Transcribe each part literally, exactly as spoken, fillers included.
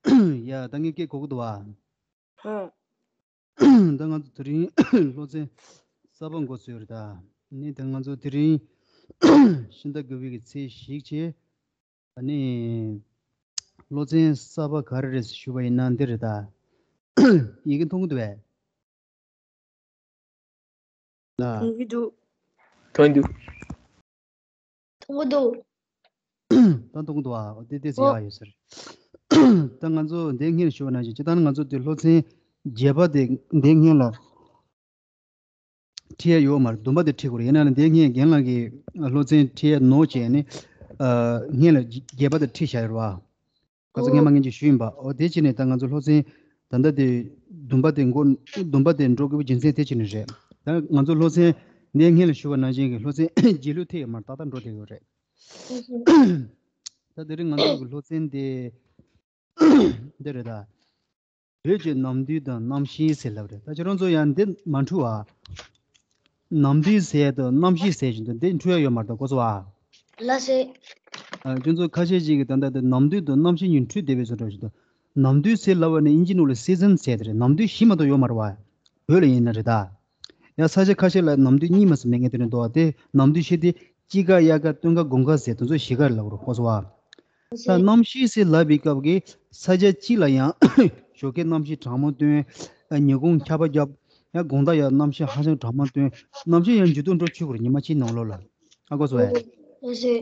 ཡ་ད་ངས་སྐད་གོ་གི་འདུག་བ། ཧུང་། ད་ང་ཚོ་དེ་རིང་སློབ་ཚན་གསར་པ་འགོ་ཚུགས་ཡོད་རེད་ད། ནི་ད་ང་ཚོ་དེ་རིང་ཤིང་རྟ་དགུ་པའི་གི་ཚེས་བཞི་བྱས། ཨ་ནི་སློབ་ཚན་གསར་པ་ག་རེ་རེད་ཞུ་བ་ཡིན་ན་འདི་རེད་ད། ཡི་གེ་མཐོང་གི་འདུག་བས། ལ། མཐོང་གི་འདུག་མཐོང་གི་འདུག་མཐོང་གི་འདུག་ད་མཐོང་གི་འདུག་ཨ། འོ་དེ་དེ་ཟེར་ཡག་ཡོད་ཟེར། ད་ང་ཚོ་འདི་སྔོན་ཞུ་བ་ནང་བཞིན་སྤྱིར་བཏང་ང་ཚོ་དེ་སློབ་ཚན་བརྒྱད་པ་དེ་འདི་སྔོན་ལ་ཁྲིད་ཡ་ཡོད་མ་རེད། བདུན་པ་དེ་ཁྲིད་དགོས་རེད། ཡིན་ན་ལ་འདི་སྔོན་རྒན་ལགས་ཀྱིས་སློབ་ཚན་ཁྲིད་ཡ་ནོར་བྱས་ནས་སྔོན་ལ་བརྒྱད་པ་དེ་ཁྲིད་བཞག་ཡོད་རེད་བ། ཁ་སང་སྔོན་མ་ངས་ཅིག་ཞུས་ཡིན་པ། འོ་དེ་བྱས་ནས་ད་ང་ཚོ་སློབ་ཚན་ད་ལྟ་དེ་བདུན་པ་དེ་འགོ་བདུན་པ་དེ་འགྲོ་དགོས་པའི་རྒྱུ་མཚན་དེ་བྱས་ནས་རེད། ད་ང་ཚོ་སློབ་ཚན་འདི་སྔོན་ལ་ཞུ་བ་ནང་བཞིན་གྱི་སློབ་ཚན་རྗེས་ལུས་ཐེབས་ཡོད་མ་རེད། ཏག་ཏག་འགྲོ་བསྡད་ཡོད་རེད། ད་དེ་རིང་ང་ཚོ་གི་སློབ་ཚན་དེ་འདི་རེད་ད། བོད་ཀྱི་ནམ་དུས་དང་གནམ་གཤིས་ཟེར་ལབ་རེད། ད་ཁྱེད་རང་ཚོ་ཡང་འདི་མ་འཁྲུལ་བ། ནམ་དུས་ཟེར་དང་གནམ་གཤིས་ཟེར་བཞིན་དུ་འདི་འཁྲུལ་ཡ་ཡོད་མ་རེད་ད་གོ་སོང་བ། ལགས་སེ། ཨ། ཁྱོད་ཚོ་ཁ་ཤས་ཤིག་གིས་ད་ལྟ་དེ་ནམ་དུས་དང་གནམ་གཤིས་གཉིས་འཁྲུལ་བསྡད་པའི་བཟོ་འདྲ་ཞིག་འདུག་ནམ་དུས་ཟེར་ལབ་པ་ནི་ཨིན་ཇི་ནང་ལ་སི་ཛན་ཟེར་དེ་རེད། ནམ་དུས་གཞི་མ་གཏོགས་ཡོད་མ་རེད་བ། བོད་ལ་ཡིན་ན་རེད་ད། ཡང་ས་ཆ་ཁ་ཤས་ལ་ནམ་དུས་གཉིས་མ་ཟིན་མེད་ངེས་དེ་རེད་འདུག་བ། དེ་ནམ་དུས་ཤེས་དེ་དཔྱིད་ཀ་དབྱར་ཁ་སྟོན་ཁ་དགུན་ཁ་ཟེར་དེ་ཚོ་བཞི་ཀ་རེད་ལབ་རོགས་གོ་སོང་བ། ད་གནམ་གཤིས་ཟེར་ལབ་པའི་སྐབས་ཀྱི་ས་ཆ་གཅིག་ལ་ཡང་ཞོགས་ཀའི་གནམ་གཤིས་གྲང་མོ་སྟོན། ཉིན་གུང་ཆར་པ་བརྒྱབ། ཡང་དགོང་དག་ཡང་གནམ་གཤིས་ཧ་ཅང་གྲང་མོ་སྟོན། གནམ་གཤིས་ཡང་འགྱུར་ལྡོག་འགྲོ་ཆོག་གི་རེད། ཉི་མ་གཅིག་ནང་ལོགས་ལ། ཨ་གོ་སོང་ཨེ།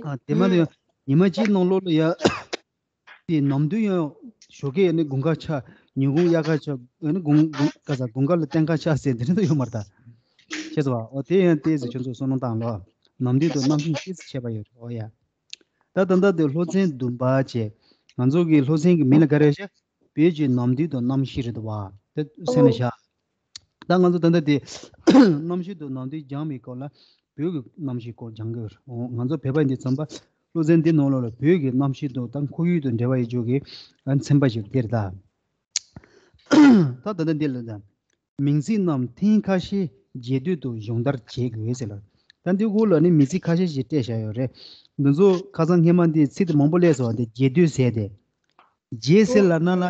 ཨ་དེ་མ་ལ་ཡང་ཉི་མ་གཅིག་ནང་ལོགས་ལ་ཡང་དེ་ནམ་དུས་ཡང་ཞོགས་ཀའི་ནི་དགུན་ཁ་ཆགས། ཉིན་གུང་དབྱར་ཁ་ཆགས། ཨ་ནི་དགུན་དགུན་ག་ས་དགུན་ཁ་ལ་སྟོན་ཁ་ཆགས་ཟེར་དེ་འདྲ་ཡོད་མ་རེད་ད། ཤེས་སོང་བ། ཨོ་དེ་ཡང་ཏོག་ཙམ་ཁྱོད་ཚོ་བསམ་བློ་བཏང་ལོ། ནམ་དུས་དང་གནམ་གཤིས་ཏོག་ཙམ་ཁྱད་པར་ཡོད་རེད། ཨོ་ཡ། ད་ད་ལྟ་དེ་སློབ་ཚན་བདུན་པ་བྱས། ང་ཚོ་གི་སློབ་ཚན་གྱི་མིང་ལ་ག་རེ་ཤག་བོད་ཀྱི་ནམ་དུས་དང་གནམ་གཤིས་རེད་འདུག་བ། དེ་སེམས་ལ་བཞག་ད་ང་ཚོ་ད་ལྟ་དེ་གནམ་གཤིས་དང་ནམ་དུས་སྦྱང་བའི་སྐོར་ལ་བོད་ཀྱི་གནམ་གཤིས་སྐོར་སྦྱང་གི་ཡོད་རེད། ང་ཚོ་བོད་པ་ཡིན་དུས་ཙམ་པ་སློབ་ཚན་འདི་ནང་ལོགས་ལ་བོད་ཀྱི་གནམ་གཤིས་དང་ད་ཁོར་ཡུག་དང་འབྲེལ་བ་ཡོད་ཆོག་གི་ཚན་པ་ཞིག་དེ་རེད་ད། ད་ད་ལྟ་འདི་ལ་ད། མིང་ཚིག་རྣམས་ཐེངས་ཁ་ཤས་རྒྱས་བསྡུས་དང་སྦྱོང་བརྡར་བྱེད་དགོས་ཟེར་ལ། ད་འདི་འོག་ལ་ནི་མིང་ཚིག་ཁ་ཤས་ཤིག་སྤྲད་བཞག་ཡོད་རེད། འདི་ཚོ་ཁ་སང་སྔས་མ་འདི་ཚིག་དེ་མང་པོ་སླེབས་སོང་བ། འདི་རྒྱས་བསྡུས་ཟེར་ཏེ། རྒྱས་ཟེར་ལབ་ན་ལ།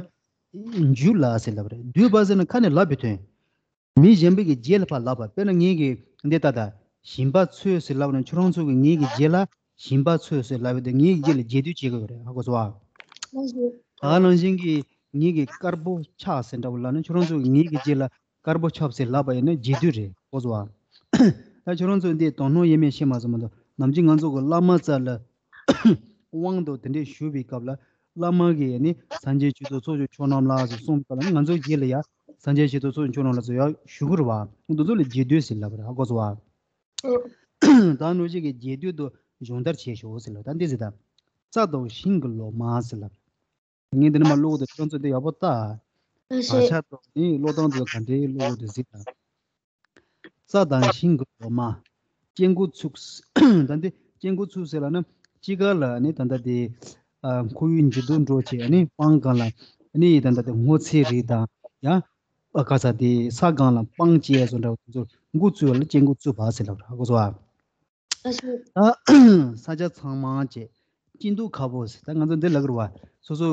མཇུག་ལ་ཟེར་ལབ་རེད། བསྡུས་པ་ཟེར་ན་ཁ་ནས་ལབ་པའི་དོན། མི་གཞན་པའི་གི་རྗེས་ལ་ཕར་ལབ་པ། དཔེར་ན་ངེད་ཀྱི་འདི་ལྟ་ད། ཞིང་པ་ཚོས་ཟེར་ལབ་ན་ཁྱོད་རང་ཚོ་གི་ངེད་ཀྱི་རྗེས་ལ་ཞིང་པ་ཚོས་ཟེར་ལབ་པ་དེ་ངེད་ཀྱི་རྗེས་ལ་རྒྱས་བསྡུས་བྱེད་དགོས་རེད། ཧ་གོ་སོང་ཨ། ད་ག་ནང་བཞིན་གྱི་ངེད་ཀྱི་དཀར་པོ་ཆགས་ཟེར་འདྲ་བོ་ལབ་ན་ཁྱོད་རང་ཚོ་གི་ངེད་ཀྱི་རྗེས་ལ་དཀར་པོ་ཆགས་ཟེར་ལབ་པ་ཡིན་ན་རྒྱས་བསྡུས་རེད། ཧ་གོ་སོང་ཨ། ད་ཁྱོད་རང་ཚོ་འདི་དོ་སྣང་ཡོད་མེད་ཤེས་མ་སོང་མ་གཏོགས་ནམ་རྒྱུན་ང་ཚོ་གི་བླ་མ་རྩ་ལ་དབང་དུ་དེ་འདྲས་ཞུ་བའི་སྐབས་ལ་བླ་མ་གིས་ནི་སངས་རྒྱས་ཆོས་དང་ཚོགས་ཀྱི་མཆོག་རྣམས་ལ་ཟེར་གསུངས་པ་ལ་ང་ཚོའི་རྗེས་ལ་ཡ་སངས་རྒྱས་ཆོས་དང་ཚོགས་ཀྱི་མཆོག་རྣམས་ལ་ཟེར་ཡ་ཞུ་གི་རེད་བ། འདི་ཚོ་ལ་རྒྱས་བསྡུས་ཟེར་ལབ་རེད། ཧ་གོ་སོང་བ། ད་ནོར་གཅིག་གི་རྒྱས་བསྡུས་དང་སྦྱོང་བརྡར་བྱེད་ཤོག་ཟེར་ལབ། ད་འདི་ཟེར་ད། རྩྭ་དང་ཤིང་གི་ལོ་མ་ཟེར་ལབ། ངས་འདི་ནས་མ་ཀློག་གི་འདུག་ཁྱོད་ཚོ་འདི་ཡག་པོ་ལྟ། ཨ་བག་ཤེས། ཆགས་དང་ནི་ཀློག་སྟངས་དེ་ག་འདྲའི་ཀློག་གི་འདུག་གཟིགས་དང་། རྩྭ་དང་ཤིང་གི་ལོ་མ། སྐྱེ་འགོ་ཚུགས། ད་འདི་སྐྱེ་འགོ་ཚུགས་ཟེར་ལབ་ན་དཔྱིད་ཀ་ལ་ནི་ད་ལྟ་དེ་ཨ་ཁོར་ཡུག་འགྱུར་ལྡོག་འགྲོ་བྱས་ནི་སྤང་སྒང་ལ་ནི་ད་ལྟ་དེ་སྔོ་ཚལ་རིགས་དང་ཡང་ཨ་ག་ས་དེ་ས་སྒང་ལ་སྤང་སྐྱེས་སོ་འདྲ་བ་དེ་ཚོ་འགོ་བཙུགས་པ་ལ་སྐྱེ་འགོ་བཙུགས་པ་ཟེར་ལབ་ར་གོ་སོང་ཨ། ཨ་ཤེས། ད་ས་ཆ་ཚང་མ་བྱས། སྐྱིད་སྡུག་ཁ་པོ་ཟེར། ད་ང་ཚོ་འདི་ལབ་ཀྱི་རེད་བ། སོ་སོ་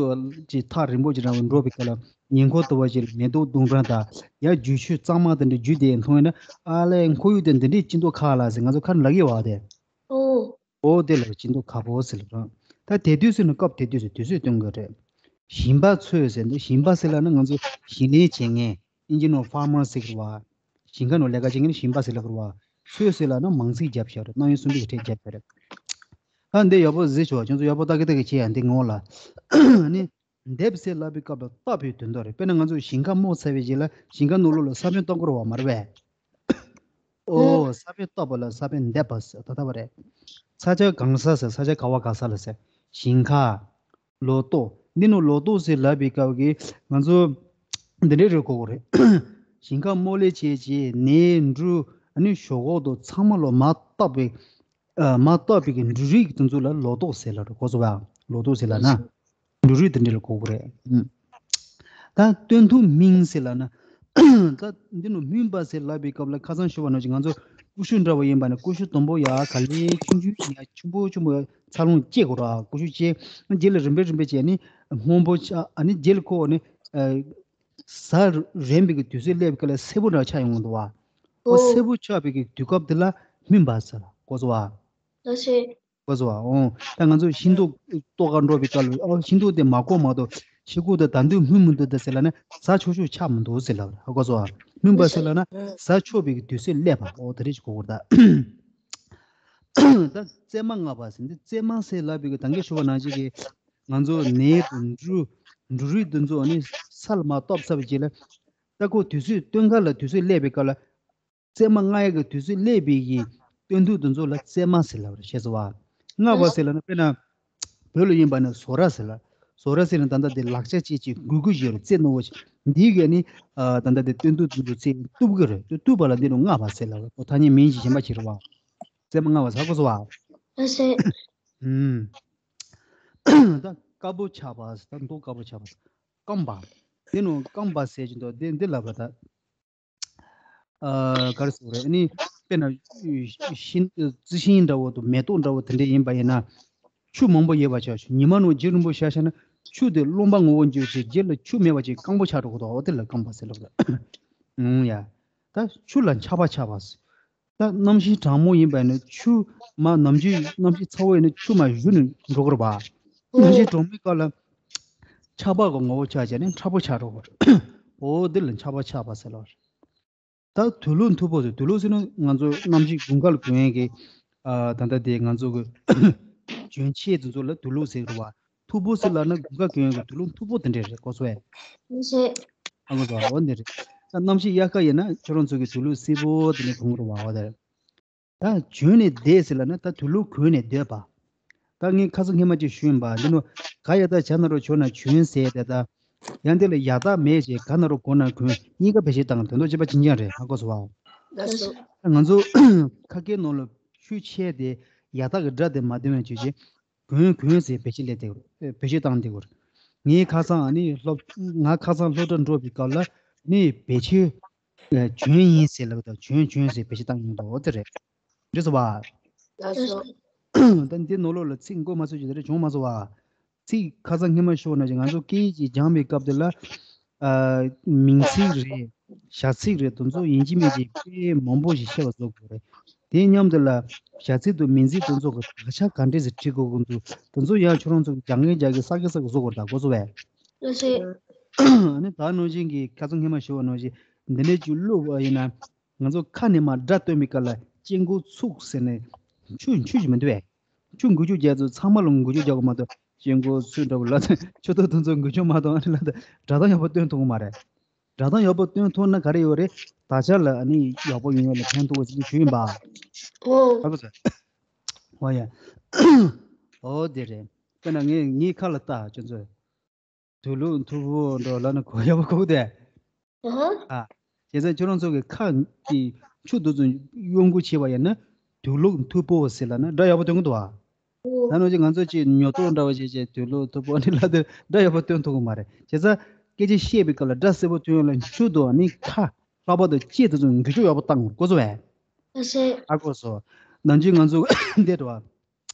ཅིག་ཐག་རིང་པོ་ཅིག་རང་ལ་འགྲོ་བའི་སྐབས་ལ་ཉེ་འཁོར་དུ་བ་ཞིག་ལ་མེ་ཏོག་ལྡུམ་ར་དང་ཡ་རྒྱུ་ཆུ་གཙང་མ་དེ་འདྲ་རྒྱུ་དེ་མཐོང་ཡོད་ན་ཨ་ལས་ཁོར་ཡུག་དེ་འདི་འདྲའི་སྐྱིད་སྡུག་ཁ་ལ་ཟེར་ང་ཚོ་ཁ་ནས་ལབ་ཀྱི་བ་དེ། ཨོ། ཨོ་དེ་ལ་སྐྱིད་སྡུག་ཁ་པོ་ཟེར་ལབ་རང་། ད་དེ་དུས་ཟེར་ན་སྐབས་དེ་དུས་ཟེར་དུས་ཚོད་སྟོན་དགོས་རེད། ཞིང་པ་ཚོས་ཟེར་འདི་ཞིང་པ་ཟེར་ལབ་ན་ང་ཚོ་ཞིང་ལས་བྱེད་མཁན་ཨིན་ཇི་ནོ་ཕར་མར་ཟེར་གྱི་རེད་བ། ཞིང་ཁ་ནང་ལས་ཀ་བྱེད་མཁན་ནི་ཞིང་པ་ཟེར་ལབ་ཀྱི་རེད་བ། ཚོས་ཟེར་ལབ་ན་མང་ཚིག་བརྒྱབ་བཞག་རེད། རྣམ་དབྱེ་གསུམ་པའི་གི་ཕྲད་བརྒྱབ་བཞག་རེད། ཨ་འདི་ཡག་པོ་གཟིགས་ཆོག་ཁྱོད་ཚོ་ཡག་པོ་ལྟ་གི་ལྟ་གི་བྱེད་ཡ་འདི་ངོ་ལ། ནི་འདེབས་ཟེར་ལབ་པའི་སྐབས་ལ་བཏབ་པའི་དོན་དག་རེད། དཔེར་ན་ང་ཚོ་ཞིང་ཁ་རྨོ་ཚར་བའི་རྗེས་ལ་ཞིང་ཁ་ནང་ལོགས་ལ་ས་བོན་བཏབ་དགོས་རེད་བ་མ་རེད་པས། ཨོ་ས་བོན་བཏབ་པ་ལ་ས་བོན་འདེབས་པ་ཟེར་ད་ལྟ་བ་རེད། ས་ཆ་གང་ས་ཟེར་ས་ཆ་ག་བ་ག་ས་ལ་ཟེར། ཞིང་ཁ། ལོ་ཏོག་འདི་ནང་ལོ་ཏོག་ཟེར་ལབ་པའི་སྐབས་ཀྱི་ང་ཚོ་འདི་འདྲའི་རེད་གོ་གི་རེད། ཞིང་ཁ་རྨོ་ལས་བྱས་རྗེས་ནས་འབྲུ་ཨ་ནི་ཞོག་ཁོག་དང་ཚང་མ་ལོ་མ་བཏབ་པའི་ཨ་མ་བཏབ་པའི་གི་འབྲུ་རིགས་དེ་ཚོ་ལ་ལོ་ཏོག་ཟེར་ལབ་རེད་གོ་སོང་བ། ལོ་ཏོག་ཟེར་ལབ་ན་འབྲུ་རིགས་དེ་འདྲ་ལ་གོ་གི་རེད། ད་སྟོན་ཐོག་སྨིན་ཟེར་ལབ་ན་ད་འདི་ནང་སྨིན་པ་ཟེར་ལབ་པའི་སྐབས་ལ་ཁ་སང་ཞུ་བ་ནང་བཞིན་ང་ཚོ་ ཀུ་ཤུ་འདྲ་བོ་ཡིན་པ་ནི་ཀུ་ཤུ་དུམ་བུ་ཡ་ག་ལེ་ཆུང་ཆུང་ཡ་ཆེན་པོ་ཆེན་པོ་འཚར་ལོངས་སྐྱེ་དགོས་ར། ཀུ་ཤུ་སྐྱེ་རྗེས་ལ་རིམ་པས་རིམ་པས་བྱས་ནི་སྔོན་པོ་ཆགས། ཨ་ནི་རྗེས་ལ་ཁོ་ནི་གཟའ་རན་པའི་གི་དུས་ཚོད་སླེབས་པའི་སྐབས་ལ་སེར་པོ་འདྲ་ཆགས་ཡོང་གི་འདུག་བ། ཨོ་ཨོ། སེར་པོ་ཆགས་པའི་གི་དུས་སྐབས་དེ་ལ་སྨིན་པ་ཟེར་ལ་གོ་སོང་བ། ལགས་སེ། གོ་སོང་བ། ཨོ། ད་ང་ཚོ་ཤིང་ཏོག་ལྟོ་ག་འགྲོ་བའི་སྐབས་ལ་ཨོ་ཤིང་ཏོག་དེ་མ་གོ་མ་གཏོགས་ཤི་ཁུག་དེ་ད་འདོད་སྨིན་མི་འདུག་ད་ཟེར་ལ་ན་གཟའ་ཆོག་ཆོག་ཆགས་མི་འདུག་ཟེར་ལ་གོ་སོང་བ། སྨིན་པ་ཟེར་ལ་ན་གཟའ་ཆོག་པའི་གི་དུས་ཚོད་སླེབས་པ་ཨོ་དེ་རེད་ཅིག་གོ་དགོས་རེད་ད། ད་རྩེ་མ་སྔ་བ་ཟེར་འདི་རྩེ་མ་ཟེར་ལབ་པའི་གི་ད་གིན་ཞུ་བ་ནང་བཞིན་གི་ང་ཚོ་ནས་དང་འབྲུ་འབྲུ་རིགས་འདི་ཚོ་ནི་ས་ལ་མར་གཏོར་ཚར་བའི་རྗེས་ལ་ད་ཁོ་དུས་ཚོད་སྟོན་ཁ་ལ་དུས་ཚོད་སླེབས་པའི་སྐབས་ལ་རྩེ་མ་སྔ་ཡ་གི་དུས་ཚོད་སླེབས་པའི་གི་སྟོན་ཐོག་འདི་ཚོ་ལ་རྩེ་མ་ཟེར་ལབ་རེད་ཤེས་སོང་བ། སྔ་བ་ཟེར་ལབ་ན་དཔེར་ན་བོད་ལ་ཡིན་པ་ནི་ཟོ་ར་ཟེར་ལ། ཟོ་ར་ཟེར་ན་ད་ལྟ་དེ་ལག་ཆ་ཅིག་ཅིག་འགུལ་འགུལ་བྱེད་རུ་རྩེ་རྣོ་བོ་ཞིག་འདིའི་གི་ནི་ད་ལྟ་དེ་སྟོན་ཐོག་འདི་ཚོ་རྩེ་གཏུབ་གི་རེད། གཏུབ་པ་ལ་འདི་རུ་སྔ་བ་ཟེར་ལབ་རེད། ཁོ་ཐ་སྙད་མིང་ཞིག་གཞན་པ་ཞིག་རེད་བ། རྩེ་མ་སྔ་བ་ཟེར་གོ་སོང་བ། ཨ་སེ། ཨུམ། ད་དཀར་པོ་ཆགས་པ་ཟེར་ད་མདོག་དཀར་པོ་ཆགས་པ་ཟེར། སྐམ་པ། དེ་ནང་སྐམ་པ་ཟེར་གྱི་འདུག་འདི་འདི་ལབ་པ་ད། ཨ་ག་རེ་ཟེར་དགོས་རེད། ཨ་ནི་དཔེར་ན་ཤིང་རྩི་ཤིང་འདྲ་བོ་དང་མེ་ཏོག་འདྲ་བོ་དེ་འདྲ་ཡིན་པ་ཡིན་ན། ཆུ་མང་པོ་ཡོད་པ་ཆགས་ཤིང་ཉི་མ་ནང་རྒྱུན་རིང་པོ་བཞག་བཞག་ན་ཆུ་དེ་རློན་པ་ངོ་བོ་འགྱུར་ཞིང་རྗེས་ལ་ཆུ་མེད་པ་ཅིག་སྐམ་པོ་ཆགས་འགྲོ་གི་འདུག་འོ་དེ་ལ་སྐམ་པ་ཟེར་ལབ་རེད། ཨུང་ཡ། ད་ཆུ་ལ་ཆགས་པ་ཆགས་པ་ཟེར། ད་གནམ་གཤིས་གྲང་མོ་ཡིན་པ་ཡིན་ན་ཆུ་མ་ནམ་རྒྱུན་གནམ་གཤིས་ཚ་བོ་ཡིན་ན་ཆུ་མ་བཞུ་ནས་འགྲོ་གི་རེད་པ། གནམ་གཤིས་གྲང་མོའི་སྐབས་ལ་ཆར་པ་གི་ངོ་བོ་ཆགས་བྱས་ནས་ཁྲ་པོ་ཆགས་འགྲོ་གི་རེད། འོ་འདི་ལ་ཆགས་པ་ཆགས་པ་ཟེར་ལབ་རེད། ད་དུས་ལུག་མཐུག་པོ་ཟེར། དུས་ལུག་ཟེར་ན་ང་ཚོ་གནམ་གཤིས་དགུན་ཁ་ལ་གྱོན་ཡས་ཀྱི་ཨ་ད་ལྟ་དེ་ང་ཚོ་གི་གྱོན་ཆས་དེ་ཚོ་ལ་དུས་ལུག་ཟེར་གི་རེད་པ། མཐུག་པོ་ཟེར་ལབ་ན་དགུན་ཁ་གྱོན་ཡས་ཀྱི་དུས་ལུག་མཐུག་པོ་དེ་འདྲས་རེད་གོ་སོང་ངས། ཨ་གོ་སོང་། འོ་འདི་རེད། ད་གནམ་གཤིས་དབྱར་ཁ་ཡིན་ན་ཁྱོད་རང་ཚོ་གི་དུས་ལུག་སེར་པོ་དེ་འདྲས་གྱོན་གི་རེད་པ། འོ་དེ་རེད། ད་གྱོན་ནས་བསྡད་ཟེར་ལབ་ན་ད་དུས་ལུག་གྱོན་ནས་སྡོད་པ། ད་ངས་ཁ་སང་སྔོན་མ་ཅིག་ཞུས་ཡིན་པ། འདི་ནོ་ག་ཡ་ད་བྱ་ན་རོ་བྱོ་ན་གྱོན་ཟེར་དེ་ད། ཡང་དེ་ལ་ཡ་ད་མེད་ཅེས་ག་ན་རོ་གོ་ན་གྱོན་གཉིས་ཀ་བེད་སྤྱོད་བཏང་དོན་དག་ཅི་པ་ཅི་འགྱང་རེད། ཧ་གོ་སོང་བ། ལགས་སོ། ང་ཚོ་ཁ་སྐད་ནང་ལ་ཆུ་ཆད་དེ་ཡ་ད་གི་སྒྲ་དེ་མ་འདོན་བའི་ཆུ་ཆད་གྱོན་གྱོན་ཟེར་བེད་སྤྱོད་ལས་དེ་བེད་སྤྱོད་བཏང་དེ་གོ། ངའི་ཁ་སང་ཨ་ནི་སློབ་ང་ཁ་སང་སློབ་གྲྭ་འགྲོ་བའི་སྐབས་ལ་ནི་བེད་སྤྱོད་གྱོན་ཡིན་ཟེར་ལབ་དང་གྱོན་གྱོན་ཟེར་བེད་སྤྱོད་བཏང་ཡོང་དོ་དེ་རེད། འགྲིག་སོང་བ། ལགས་སོ། ད་འདི་ནང་ལོགས་ལ་ཚིག་འགོ་མ་ཚུགས་ཀྱི་དེ་རེད་བྱུང་མ་སོང་བ། ཚིག་ཁ་སང་སྔོན་མ་ཤོར་ན་ཅིག་ང་ཚོ་སྐད་ཡིག་ཅིག་སྦྱང་བའི་སྐབས་དེ་ལ་ཨ་མིང་ཚིག་རེད། བྱ་ཚིག་རེད། དེ་ཚོ་ཡིན་གཅིག་མིན་གཅིག་དཔེ་མང་པོ་ཞིག་ཤེས་པ་བཟོ་དགོས་རེད། དེ་མཉམ་དུ་ལ་བྱ་ཚིག་དང་མིང་ཚིག་དེ་ཚོ་གི་དག་ཆ་ག་འདྲས་སེ་བྲི་དགོས་ཀྱི་འདུག་དེ་ཚོ་ཡང་ཁྱོད་རང་ཚོ་གི་སྦྱང་མཁན་སྦྱང་མཁན་གསར་གི་གསར་གི་བཟོ་དགོས་རེད། ད་གོ་སོང་བས། ལགས་སོ། ཨ་ནི་ད་ནང་བཞིན་གྱི་ཁ་སང་སྔོན་མ་ཞུ་བ་ནང་བཞིན་འདི་འདྲས་ཅིག་བླུགས་པ་ཡིན་ན། ང་ཚོ་ཁ་ནས་མར་སྒྲ་བཏོན་པའི་སྐབས་ལ་སྐྱེ་འགོ་ཚུགས་ཟེར་ནས་ཆུ་ཆུ་ཞིག་མི་འདུག་བས། ཆུ་འགུལ་སྐྱོད་རྒྱག་ཚུལ་ཚང་མ་ལ་འགུལ་སྐྱོད་རྒྱག་དགོས་མ་གཏོགས་སྐྱེ་འགོ་ཚུགས་འདྲ་བོ་ལ་ཆུ་ཐོག་དེ་ཚོ་འགུལ་སྐྱོད་མ་གཏོང་ཨ་ནི་ལ་སྒྲ་གདངས་ཡག་པོ་སྟོན་ཐུབ་ཀྱི་མ་རེད། སྒྲ་གདངས་ཡག་པོ་སྟོན་ཐུབ་ན་ག་རེ་ཡོད་རེད། དག་ཆ་ལ་ཨ་ནི་ཡག་པོ་ཡོང་ཡ་ལ་ཕན་ཐོགས་པ་ཞིག་ཞུ་ཡིན་པ། ཨོ། ཧ་གོ་སོང་། ཨོ་ཡ། ཨོ་དེ་རེད། དཔེར་ན་ངས་ངའི་ཁ་ལ་ལྟ་ཁྱོད་ཚོས། དུག་ལོག་མཐུག་པོ་འགྲོ་ལབ་ན་གོ་ཡག་པོ་གོ་དེ། ཨ། བྱས་ཙང་ཁྱོད་རང་ཚོ་གི་ཁ་གི་ཆུ་དེ་ཚོ་གཡོ་འགུལ་བྱས་པ་ཡིན་ན་དུག་ལོག་མཐུག་པོ་ཟེར་ལབ་ན་སྒྲ་ཡག་པོ་སྟོན་གི་འདུག་ཨ། ཨོ། ད་ནང་བཞིན་ང་ཚོ་ཅིག་ཉོ་ཏོག་འདྲ་བ་ཞིག་བྱས་དུག་ལོག་མཐུག་པོ་ནི་ལབ་དུས་སྒྲ་ཡག་པོ་སྟོན་ཐུབ་གི་མ་རེད། བྱས་ཙང་སྐད་ཆ་བཤད་པའི་སྐབས་ལ་སྒྲ་གསལ་པོ་སྟོན་ཡག་ལ་ཆུ་དང་ནི་ཁ་ལྷག་པར་དུ་ལྕེ་དེ་ཚོ་འགུལ་སྐྱོད་ཡག་པོ་བཏང་དགོས་སོ་བས། ཨ་གོ་སོ། ནང་བཞིན་ང་ཚོ་འདི་འདྲ་བ།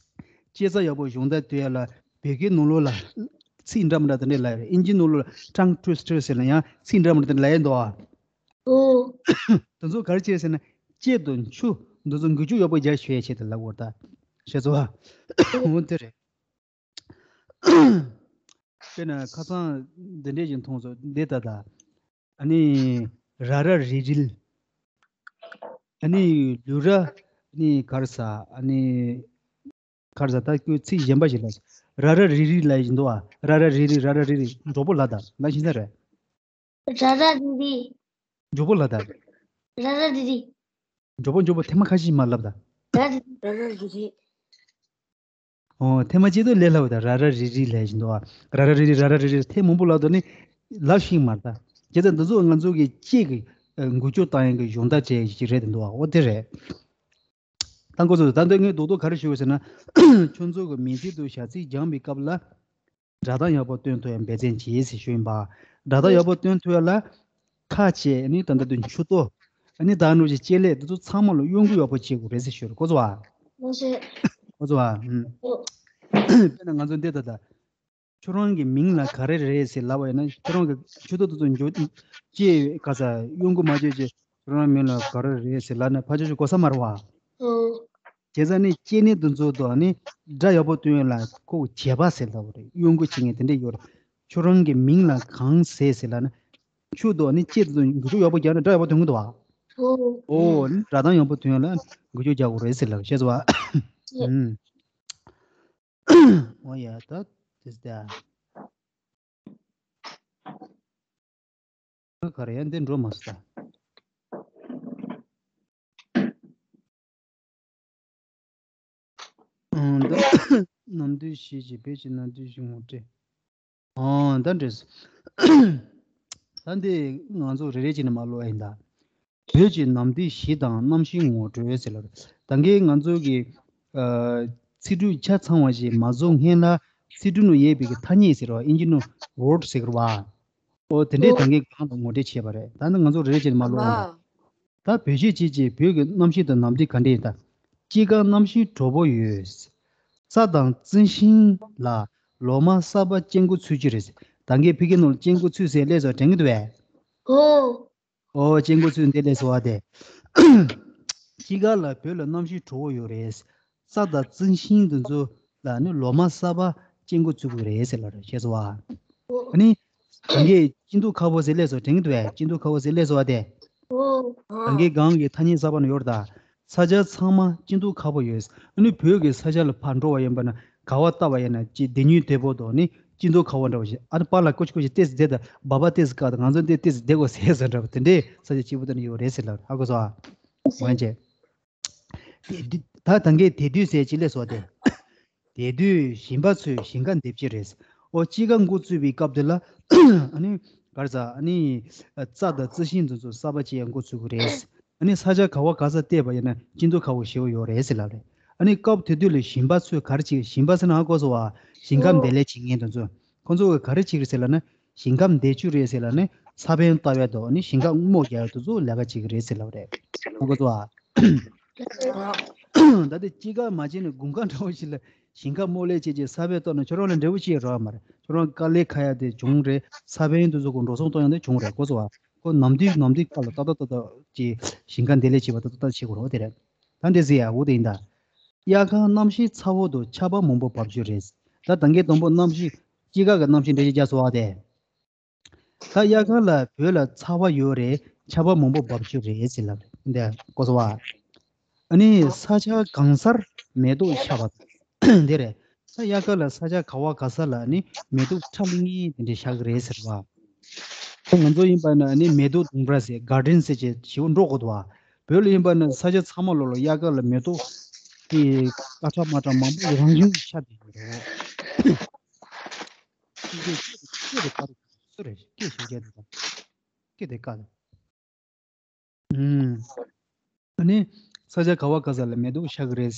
སྐྱེ་ས་ཡག་པོ་གཞོགས་འདེགས་གཏོང་ཡག་ལ་བོད་སྐད་ནང་ལོགས་ལ་ཚིག་འདྲ་མི་འདྲ་དེ་འདྲ་ལབ་ཡོད་རེད། ཨིན་ཇི་ནང་ལོགས་ལ་tongue twister ཟེར་ན་ཡང་ཚིག་འདྲ་མི་འདྲ་དེ་འདྲ་ལབ་ཡོད་འདུག་ཨ། ཨོ། དེ་ཚོ་ག་རེ་བྱས་ཟེར་ན་ལྕེ་དང་མཆུ་འདི་ཚོ་འགུལ་སྐྱོད་ཡག་པོ་རྒྱག་ཤེས་ཡག་ཆེད་དུ་ལབ་དགོས་རེད་ད། ཤེས་སོང་ཨ། འོ་དེ་རེད། དཔེར་ན་ཁ་སང་འདི་འདྲས་ཀྱི་མཐོང་སོང་འདི་ལྟ་ད། ཨ་ནི་ར་ར་རི་རིལ། ཨ་ནི་ལུ་ར་ཨ་ནི་ག་རེ་ཟ་ཨ་ནི་ག་རེ་ཟ་ད་ཁྱོད་ཚིག་གཞན་པ་ཞིག་ལབ། ར་ར་རི་རི་ལབ་ཡིན་འདུག་ཨ། ར་ར་རི་རི་ར་ར་རི་རི་མགྱོགས་པོ་ལབ་ད་ལབ་ཤེས་ས་རེད། ར་ར་རི་རི། མགྱོགས་པོ་ལབ་ད། ར་ར་རི་རི། མགྱོགས་པོ་མགྱོགས་པོ་ཐེངས་མ་ཁ་ཤས་མར་ལབ་ད། ར་ར་རི་རི། ཨོ་ཐེངས་མ་གཅིག་ཏུ་ལས་སླ་བོ་ད། ར་ར་རི་རི་ལབ་བཞིན་འདུག་ཨ། ར་ར་རི་རི་ར་ར་རི་རི་ཐེངས་མང་པོ་ལབ་དུས་ནི་ལབ་ཤེས་མ་རེད་ད། བྱས་ཙང་འདི་ཚོ་ང་ཚོ་གི་ལྕེ་གི་འགུལ་སྐྱོད་བཏང་ཡག་གི་སྦྱོང་བརྡར་བྱས་ཡག་ཅིག་རེད་འདུག་ཨ། འོ་དེ་རེད། ད་འགོ་ཚུགས་ད་འདི་ངས་རྡོག་རྡོག་ག་རེ་ཞུ་དགོས་ཟེར་ན། ཁྱོད་ཚོ་གི་མིང་ཚིག་དང་བྱ་ཚིག་སྦྱང་བའི་སྐབས་ལ། སྒྲ་གདངས་ཡག་པོ་སྟོན་ཐུབ་ཡག་འབད་བརྩོན་གྱིས་ཟེར་ཞུ་ཡིན་པ། སྒྲ་གདངས་ཡག་པོ་སྟོན་ཐུབ་ཡག་ལ། ཁ་བྱས་ནི་ད་ལྟ་དུ་མཆུ་ཏོ། ནི་ད་ནུ་ཅི་ལྕེ་ལས་དེ་ཚོ་ཚང་མ་ལ་གཡོ་འགུལ་ཡག་པོ་བྱེད་དགོས་རེད་ཟེར་ཞུ་རེད། གོ་སོང་ཨ། གོ་སོང་ཨ། ཨུམ། དཔེར་ན་ང་ཚོ་འདི་ལྟ་ད། ཁྱོད་རང་གི་མིང་ལ་ག་རེ་རེད་ཟེར་ལབ་པ་ཡིན་ན། ཁྱོད་རང་གི་ཆུ་ཏོ་དེ་ཚོ་འཇོ་ལྕེ་ག་ས་གཡོ་འགུལ་མ་བྱེད་ཅེས་ཁྱོད་རང་མིང་ལ་ག་རེ་རེད་ཟེར་ལབ་ན་ཕར་ཆེར་ཞིག་གོ་ས་མ་རེད་བ། བྱས་ཙང་ནི་ལྕེ་ནི་དེ་ཚོ་དང་ནི་སྒྲ་ཡག་པོ་ཐོན་ཡོད་ལ་ཁོ་བྱེད་པ་ཟེར་ལབ་པ་རེད། གཡོ་འགུལ་བྱེད་མཁན་དེ་འདྲས་ཡོད་རེད། ཁྱོད་རང་གི་མིང་ལ་གང་ཟེར་ཟེར་ལབ་ན། ཆུ་དང་ནི་ལྕེ་དེ་ཚོ་འགུལ་སྐྱོད་ཡག་པོ་རྒྱག་ན་སྒྲ་ཡག་པོ་ཐོན་གི་འདུག་བ། ཨོ། ཨོ་ནི་སྒྲ་གདངས་ཡག་པོ་ཐོན་ཡོད་ལ་འགུལ་སྐྱོད་རྒྱག་དགོས་རེད་ཟེར་ལབ་ཤེས་སོང་བ། ཨུམ། ཨོ་ཡ་ད་དེ་ད། ག་རེ་ཡང་འདི་འགྲོ་མ་སོང་ད། ཨང་ད། ནམ་དུས་བཞི་ཅིག་བོད་ཀྱི་ནམ་དུས་བཞི་ངོ་སྤྲོད། ཨང་ད་འདྲེས། ད་འདི་ང་ཚོ་རེ་རེ་བྱས་ནས་མ་ཀློག་ཡིན་ད། བོད་ཀྱི་ནམ་དུས་བཞི་དང་གནམ་གཤིས་ངོ་སྤྲོད་ཟེར་ལ། ད་གིན་ང་ཚོ་གི་ཨ་ཚིག་འབྲུ་ཆ་ཚང་བ་ཞིག་མ་བཟོ་སྔོན་ལ་ཚིག་འབྲུ་ནང་ཡོད་པའི་གི་ཐ་སྙད་ཟེར་བ་ཨིན་ཇི་ནང་ཝརཌ་ཟེར་གི་རེད་བ། ཨོ་དེ་འདྲས་ད་གིན་གང་ལ་ངོ་སྤྲོད་བྱས་པ་རེད། ད་ནི་ང་ཚོ་རེ་རེ་བྱས་ནས་མ་ཀློག་ཡིན་ད། ད་བོད་གཞས་བྱས་རྗེས་བོད་ཀྱི་གནམ་གཤིས་དང་ནམ་དུས་ག་འདྲས་ཡིན་ད། དཔྱིད་ཀ་གནམ་གཤིས་དྲོ་པོ་ཡོད། རྩྭ་དང་རྩི་ཤིང་ལ་ལོ་མ་གསར་པ་སྐྱེ་འགོ་ཚུགས་ཀྱི་རེད། ད་གིན་ཕ་གི་ནང་ལ་སྐྱེ་འགོ་ཚུགས་ཟེར་སླེབས་སོང་དྲན་གི་འདུག་བས། ཨོ། ཨོ་སྐྱེ་འགོ་ཚུགས་འདི་སླེབས་སོང་བ་དེ། དཔྱིད་ཀ་ལ་བོད་ལ་གནམ་གཤིས་དྲོ་པོ་ཡོད་རེད། རྩྭ་དང་རྩི་ཤིང་དེ་ཚོ་ལ་ནི་ལོ་མ་གསར་པ་སྐྱེ་འགོ་ཚུགས་ཀྱི་རེད་ཟེར་ལབ་རེད། ཤེས་སོང་བ། ཨོ། ཨ་ནི། ད་གིན་སྐྱིད་སྡུག་ཁ་པོ་ཟེར་སླེབས་སོང་དྲན་གི་འདུག་བས། སྐྱིད་སྡུག་ཁ་པོ་ཟེར་སླེབས་སོང་བ་དེ། ཨོ། ད་གིན་གང་གི་ཐ་སྙད་གསར་པ་ནང་ཡོད་རེད་ད། ས་ཆ་ཚང་མ་སྐྱིད་སྡུག་ཁ་པོ་ཡོད། ཨ་ནི་བོད་ཀྱི་ས་ཆ་ལ་ཕར་འགྲོ་བ་ཡིན་པ་ན་ག་བ་ལྟ་བ་ཡིན་ན་ཅི་བདེ་སྙིང་དོད་པོ་དང་ནི་སྐྱིད་སྡུག་ཁ་པོ་འདྲ་བ་ཞིག་ཨ་ནི་པཱ་ལགས་སྐུ་མཁྱེན་སྐུ་མཁྱེན་ཏོག་ཙམ་བསྡད་དང་། སྦག་སྦག་ཏོག་ཙམ་བཀག་དང་། ང་ཚོ་འདི་ཏོག་ཙམ་བསྡད་དགོས་ཟེར་ཟེར་འདྲ་བ་དེ་འདྲའི་ས་ཆ་སྐྱིད་པོ་དེ་ནི་ཡོད་རེད་ཟེར་ལབ་རེད། ཧ་གོ་སོང་ཨ། འོན་ཅེ། དེ་དུས་ད་ད་གིན་དེ་དུས་ཟེར་ཅི་ལས་སོ་དེ། དེ་དུས་ཞིང་པ་ཚོས་ཞིང་ཁ་འདེབས་ཀྱི་རེད། ཨོ་དཔྱིད་ཀ་འགོ་བཙུགས་པའི་སྐབས་དེ་ལ་ཨ་ནི་ག་རེ་ཟ་ཨ་ནི་རྩྭ་དང་རྩི་ཤིང་དེ་ཚོ་གསར་པ་སྐྱེ་ཡག་འགོ་ཚུགས་ཀྱི་རེད། ཨ་ནི་ས་ཆ་ག་བ་ག་ས་བལྟས་པ་ཡིན་ན་སྐྱིད་སྡུག་ཁ་པོ་ཞེ་པོ་ཡོད་རེད་ཟེར་ལབ་རེད། ཨ་ནི་སྐབས་དེ་དུས་ལ་ཞིང་པ་ཚོས་ག་རེ་བྱེད། ཞིང་པ་ཟེར་ན་ཧ་གོ་སོང་བ། ཞིང་ཁམས་འདེབས་ལས་བྱེད་མཁན་དེ་ཚོ། ཁོང་ཚོ་ག་རེ་བྱེད་ཀྱི་རེད་ཟེར་ལབ་ན། ཞིང་ཁམས་འདེབས་རྒྱུ་རེད་ཟེར་ལབ་ནས་ས་བོན་བཏབ་ཡག་དང་ནི་ཞིང་ཁ་རྨོ་རྒྱག་ཡག་དེ་ཚོ་ལས་ཀ་བྱེད་ཀྱི་རེད་ཟེར་ལབ་རེད། ཧ་གོ་སོང་ཨ། ད་ལྟ་དཔྱིད་ཀ་མ་བྱས་ནས་དགུན་ཁ་འདྲ་བོ་ཞིག་ལ་ཞིང་ཁ་རྨོ་ལས་བྱས་རྗེས་ས་བོན་བཏབ་ན་ཁྱོད་རང་ལ་འབྲས་བུ་ཅི་ཡང་རག་གི་མ་རེད། ཁྱོད་རང་དཀའ་ལས་ཁག་ཡག་དེ་བྱུང་རེད། ས་བོན་དེ་ཚོ་གི་འགྲོ་སོང་གཏོང་ཡག་དེ་བྱུང་རེད། གོ་སོང་ཨ། ཁོ་ནམ་དུས་ནམ་དུས་སྐབས་ལ་ཏག་ཏག་ཏག་ཏག་ཅིག་ཞིང་ཁ་འདེབས་ལས་བྱེད་པ་ཏག་ཏག་ཏག་བྱེད་དགོས་རེད། དེ་རེད། ད་འདི་ཟེར་ཡག་འོ་དེ་ཡིན་ད། དབྱར་ཁ་གནམ་གཤིས་ཚ་པོ་དང་ཆར་པ་མང་པོ་འབབ་རྒྱུ་རེད། ད་ད་གིན་དང་པོ་གནམ་གཤིས་དཔྱིད་ཀ་གི་གནམ་གཤིས་འགྲེལ་བཤད་རྒྱག་སོང་བ་དེ། ད་དབྱར་ཁ་ལ་བོད་ལ་ཚ་བ་ཡོད་རེད། ཆར་པ་མང་པོ་འབབ་རྒྱུ་རེད་ཟེར་ལབ་རེད། འདི་གོ་སོང་བ། ཨ་ནི་ས་ཆ་གང་སར་མེ་ཏོག་ཤར་བ་དེ་རེད། ད་དབྱར་ཁ་ལ་ས་ཆ་ག་བ་ག་ས་ལ་ནི་མེ་ཏོག་ཁྲ་ལིང་ལིང་དེ་འདྲ་ཤར་གི་རེད་ཟེར་བ། ང་ཚོ་ཡིན་པ་ན་ནི་མེ་ཏོག་ལྡུམ་ར་ཟེར་གར་ཌེན་ཟེར་བྱས་ཞེ་པོ་འགྲོ་དགོས་འདུག་བ། བོད་ལ་ཡིན་པ་ན་ས་ཆ་ཚང་མ་ལོ་ལ་དབྱར་ཁ་ལ་མེ་ཏོག་དེ་ཀ་ཁྲ་མ་ཁྲ་མང་པོ་རང་བྱུང་གིས་ཤར་བསྡད་ཡོད་རེད། སྐད་དེ་དཀའ་རེད། སུ་རེད། སྐད་ཞིག་རྒྱག་དེ་དང་། སྐད་དེ་དཀའ་རེད། ཨུམ། ཨ་ནི། ས་ཆ་ག་བ་ག་ས་ལ་མེ་ཏོག་ཤར་གི་རེད།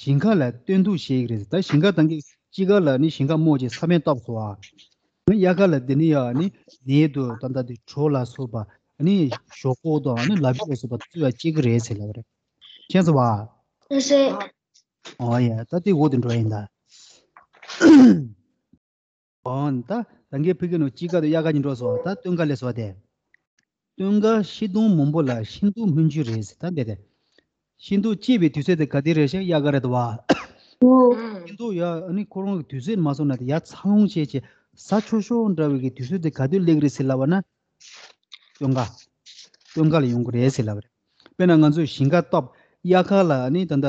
ཞིང་ཁ་ལ་སྟོན་ཐུག་བྱེད་ཀྱི་རེད། ད་ཞིང་ཁ་ད་གིན་དཔྱིད་ཀ་ལ་ནི་ཞིང་ཁ་རྨོ་བྱས་ས་བོན་བཏབ་སོང་ཨ། ཨ་ནི་དབྱར་ཁ་ལ་དེ་ནི་ཡ་ཨ་ནི་ནས་དུ་ད་ལྟ་དེ་གྲོ་ལ་སོགས་པ་ཨ་ནི་ཞོག་ཁོག་དང་ཨ་ནི་ལ་ཕྱུགས་ལ་སོགས་པ་བཙུགས་ཡག་བྱེད་ཀྱི་རེད་ཟེར་ལབ་རེད། མཁྱེན་སོང་བ། ཨོ་ཡ། ད་དེ་འོ་དེ་འགྲོ་ཡིན་ད། འོ་ད་ད་གིན་ཕ་གི་ནང་དཔྱིད་ཀ་དང་དབྱར་ཁ་གཉིས་འགྲོ་སོང་། ད་སྟོན་ཁ་སླེབས་སོང་དེ། སྟོན་ཁ་ཤིང་སྡོང་མང་པོ་ལ་ཤིང་ཏོག་སྨིན་རྒྱུ་རེད་ཟེར། ད་འདི་རེད། ཤིང་ཏོག་སྐྱེས་པའི་དུས་ཚོད་དེ་ག་དུས་རེད་ཤག་དབྱར་ཁ་རེད་དོ་བ། ཤིང་ཏོག་ཡ་ཨ་ནི་ཁོ་རང་གི་དུས་ཚོད་མ་སོང་ན་དེ་ཡ་ཚ་ལོང་བྱས་བྱས་ཟ་ཆོག་ཆོག་འདྲ་བའི་གི་དུས་ཚོད་དེ་ག་དུས་སླེབས་ཀྱི་རེད་ཟེར་ལབ་པ་ན། སྟོན་ཁ། སྟོན་ཁ་ལ་ཡོང་གི་རེད་ཟེར་ལབ་པ་རེད། དཔེར་ན་ང་ཚོས་ཞིང་ཁ་བཏབ། དབྱར་ཁ་ལ་ནི་ད་ལྟ་